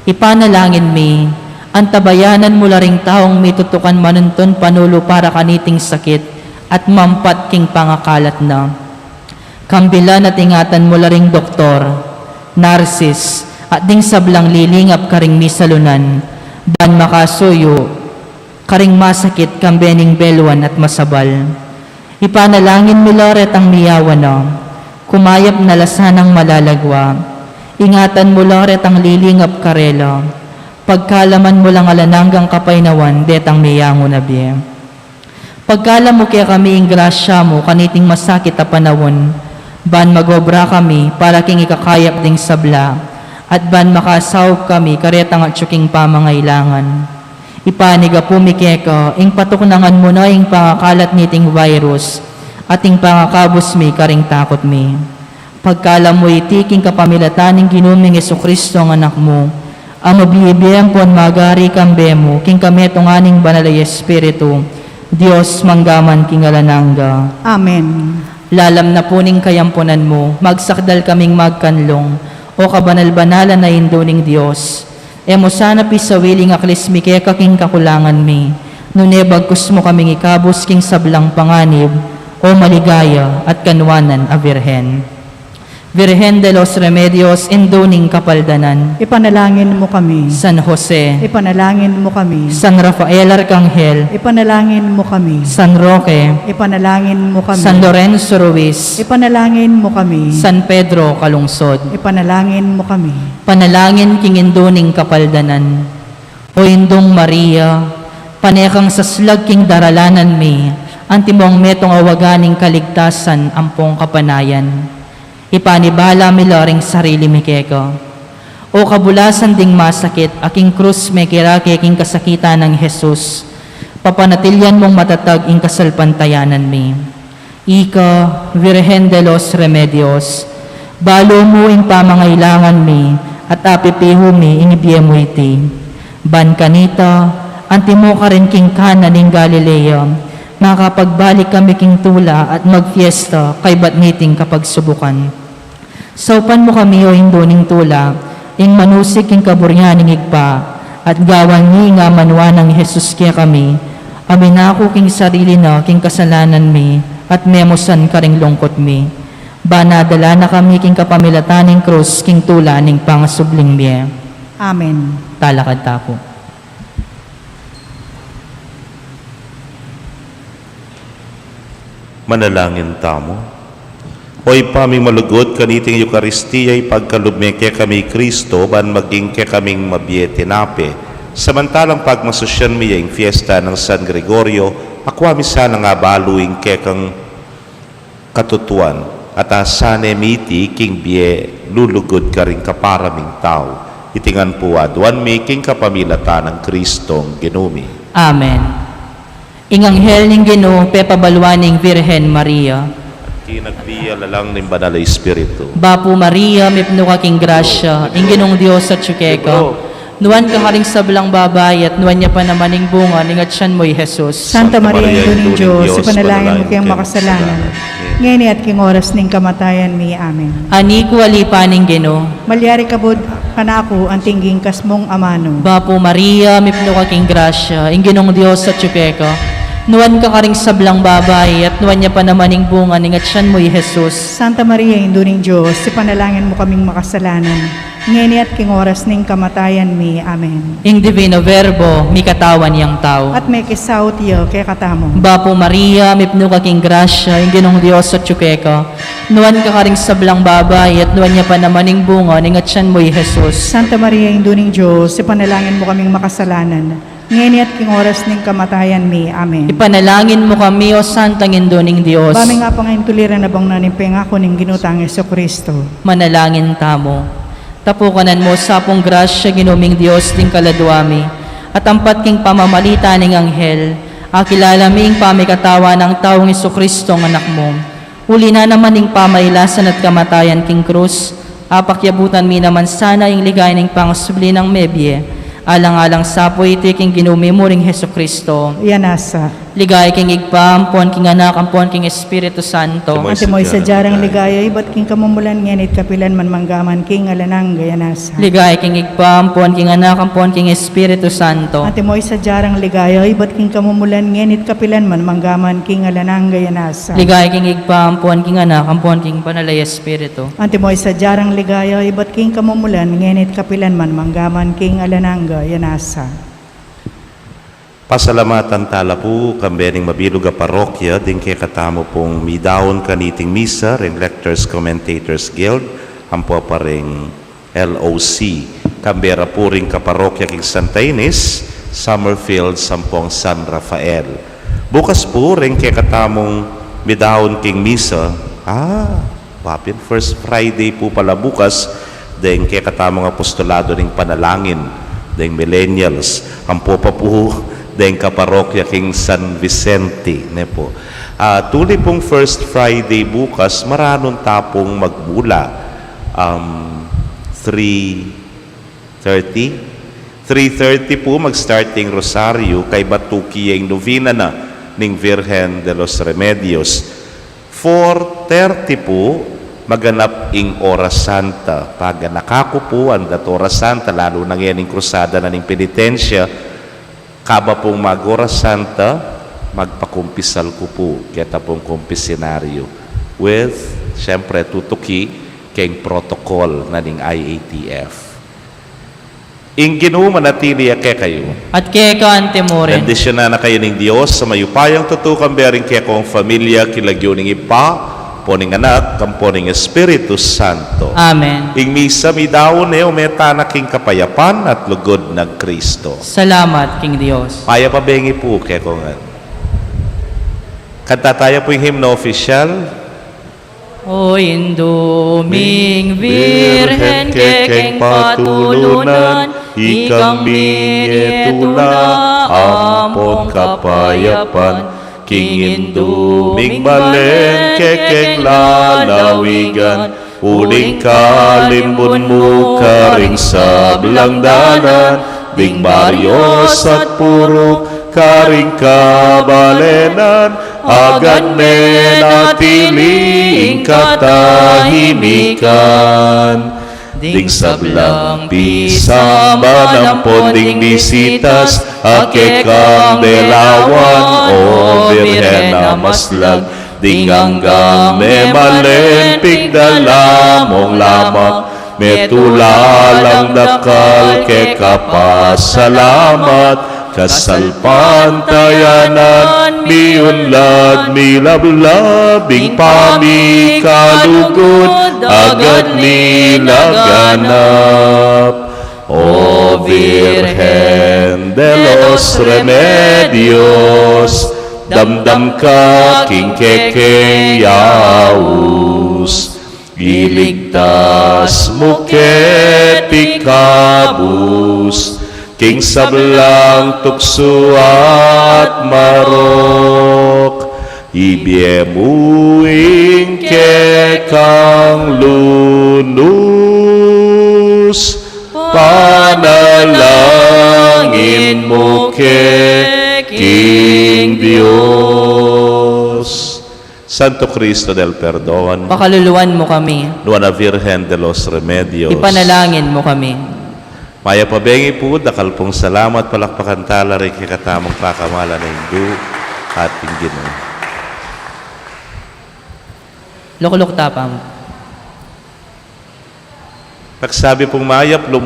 Ipanalangin mi, antabayanan mu la ring taung mitutukan manuntun panulu para kaniting sakit at mampat king pangakalat na. Kambilan at ingatan mu la ring doktor, narsis, at ding sablang lilingap karing misalunan, ban makasuyu karing masakit kambe ning beluan at masabal. Ipanalangin mi la retang miyawan na, kumayap na la sanang malalagwa. Ingatan mu la retang lilingap karela, pagkalaman mu lang alang anggang kapaynawan detang miyangu na bie. Pagkalam mu kekami ing grasya mu kaniting masakit a panaun, ban magobra kami para king ikakayap ding sabla, at ban makasaup kami karetang atyu king pamangailangan. Ipanigapu mi keka ing patuknangan mu na ing pangakalat niting virus, at ing pangakabus mi karing takut mi. Pagkalam mu iti king kapamilatan ning Ginu ming Jesucristo a Anak mu, a mabibie ampon magari kambe mu, king kametungan ning Banal a Espiritu, Dios mangga man king alang angga. Amen. Lalam na pu ning kayampunan mu, magsakdal kaming magkanlung, o kabanal-banalan a Indu ning Dios. E mu sana pisawili ing aklis mi keka king kakulangan mi, nune bagkus mu kaming ikabus king sablang panganib, o maligaya at kanwanan a Virgen. Virgen de los Remedios, Indu ning Kapaldanan. Ipanalangin mu kami. San Jose. Ipanalangin mu kami. San Rafael Arcangel. Ipanalangin mu kami. San Roque. Ipanalangin mu kami. San Lorenzo Ruiz. Ipanalangin mu kami. San Pedro Calungsod. Ipanalangin mu kami. Panalangin king Indu ning Kapaldanan. O Indung Maria, pane kang saslag king daralanan mi, antimong metung a waga ning kaligtasan ampong kapanayan. Ipanibala mi la ring sarili mi keka. O kabulasan ding masakit a king krus mekirake king kasakitan nang Jesus, papanatilian mung matatag ing kasalpantayanan mi. Ika, Virgen de los Remedios, balu mu ing pamangailangan mi, at apipihu mi ing ibie mu iti. Ban kanita, antimo ka rin king Cana ning Galilea, makapagbalik kami king tula at magfiesta kaybat niting kapagsubukan. Saupan mu kami, o Indu ning tula, ing manusig king kaburian ning Ibpa, at gawan mi ing amanuan nang Jesus kekami, a minaku king sarili na king kasalanan mi, at memusan karing lungkut mi. Ban adala na kami king kapamilatan ning krus king tula ning pangasubling mie. Amen. Talakad ta pu. Manalangin tamu. O Ibpa ming malugud, kaniting Eukaristia, ipagkalub me kekami i Kristo, ban maging kekaming mabie tinape. Samantalang pagmasusyan mi ya ing fiesta nang San Gregorio, akua mi sanang abalu ing kekang katutuan, at asane mi iti king bie lulugud karing kapara ming tau. Iti ngan pu aduan mi king kapamilatan nang Kristong Ginu mi. Amen. Ing anghel ning Ginu pepabaluan ning Virgen Maria. King agbi lalang ning Banal a Espiritu. Bapu Maria, mipnu ka king grasya, ing Ginung Dios atyu keka. Nuan ka karing sablang babai, at nuan ya pa naman ing bunga ning atian mu, i Jesus. Santa Maria, Indu ning Dios, ipanalangin mu keng makasalanan, ngeni at king oras ning kamatayan mi. Amen. Anak ku, ali pa ning Ginu. Malyari ka bud kanaku anting king kas mung amanu. Bapu Maria, mipnu ka king grasya, ing Ginung Dios atyu keka. Nuan ka karing sablang babai, at nuan ya pa naman ing bunga ning atian mu, i Jesus. Santa Maria, Indu ning Dios, ipanalangin mu kaming makasalanan, ngeni at king oras ning kamatayan mi. Amen. Ing Divino Verbo, mikatawan yang tau. At mekisaut ya kekatamu. Bapu Maria, mipnu ka king grasya, ing Ginung Dios atyu keka. Nuan ka karing sablang babai, at nuan ya pa naman ing bunga ning atian mu, i Jesus. Santa Maria, Indu ning Dios, ipanalangin mu kaming makasalanan, ngeni at king oras ning kamatayan mi. Amen. Ipanalangin mu kami, o Santang Indu ning Dios. Ba mi nga pangaintuliran abang na ning pengaku ning Ginu tang Jesucristo. Manalangin tamu. Tapukanan mu sa pung grasya, Ginu ming Dios, ding kaladua mi, at ampat king pamamalita ning anghel, akilala mi ing pamikatawan nang taung Jesucristo, ing Anak mu. Uli na naman ning pamailasan at kamatayan king krus, apakyabutan mi naman sana ing ligaya ning pangasubli nang mebie, alang-alang sa pu iti king Ginu mi muring Jesucristo. Iya nasa. Ligaya king Ibpa, ampon king Anak, ampon king Espiritu Santo. Antimo ing sadyang ligaya ibat king kamumulan, ngeni at kapilan man, manggaman king alang angga. Iya nasa. Ligaya king Ibpa, ampon king Anak, ampon king Espiritu Santo. Antimo ing sadyang ligaya ibat king kamumulan, ngeni at kapilan man, manggaman king alang angga. Iya nasa. Ligaya king Ibpa, ampon king Anak, ampon king Banal a Espiritu. Antimo ing sadyang ligaya ibat king kamumulan, ngeni at kapilan man, manggaman king alang angga. Iya nasa. Pasalamatan tala pu kambe ning mabilug a parokya ding kekatamu pung midaun kaniting misa, ring Lectors Commentators Guild, ampo pa ring L O C, kambe ra pu ring kaparokya king Santa Ines, Summerfield, ampong San Rafael. Bukas pu ring kekatamung midaun king misa, ah, Papin, first Friday pu pala bukas deng kekatamung apostolado ning panalangin deng millennials, ampo pa pu deng kaparokya king San Vicente, ne pu. Ah, tuli pung first Friday bukas, maranun ta pung magmula, um, three thirty? Three thirty pu mag-start ing Rosario, kaybat tuki ya ing novena na ning Virgen de los Remedios. Four thirty pu, maganap ing Oras Santa. Paganaka ku pu, andat Oras Santa, lalu na ngening Krusada na ning Penitensya, kaba pung mag-Oras Santa, magpakumpisal ku pu keta pung kumpisinaryo. With, siyempre, tutuki keng protocol na ning I A T F. Ing Ginu manatili ya kekayu. At keka anti mu rin. Bendisyunan na kayu ning Dios a mayupayang tutu, kambe ring kekong familia, king lagyu ning Ibpa, ampo ning Anak, ampo ning Espiritu Santo. Amen. Ing misa midaun ne, ume tana king kapayapan at lugud nang Kristo. Salamat king Dios. Payap a bengi pu kekongan. Kanta taya pu ing himno opisyal. O Indu ming Virgen, kekeng patulunan, ikang mingetula ampon kapayapan. King Indu ming malen, kekeng lalawigan, uling kalimbun mu karing sablang dalan, ding marios at puruk karing kabalenan, agan menatili ing katahimikan. Ding sablang pisamban ampon ding bisitas a kekang delawan, O Virgen a maslag, ding anggang memalen pigdala mung lamak, metula lang dakal keka pasalamat, kasalpantayanan miunlad milablab ing pamikalugud, agat milaganap. O Virgen de los Remedios, damdam ka king kekeng yaus. Iligtas mu ke, ikabus king sablang tuksu at marok, ibie mu ing kekang lunus, panalangin king Dios. Santo Cristo del Perdon. Pakaluluan mu kami. Nuan a Virgen de los Remedios. Ipanalangin mu kami. Mayap a bengi pu, dakal pung salamat, palakpakan tala ring kekatamung pakamalan a Indu at ing Ginu. Lukluk ta pa mu. Pagsabi pung mayap, lub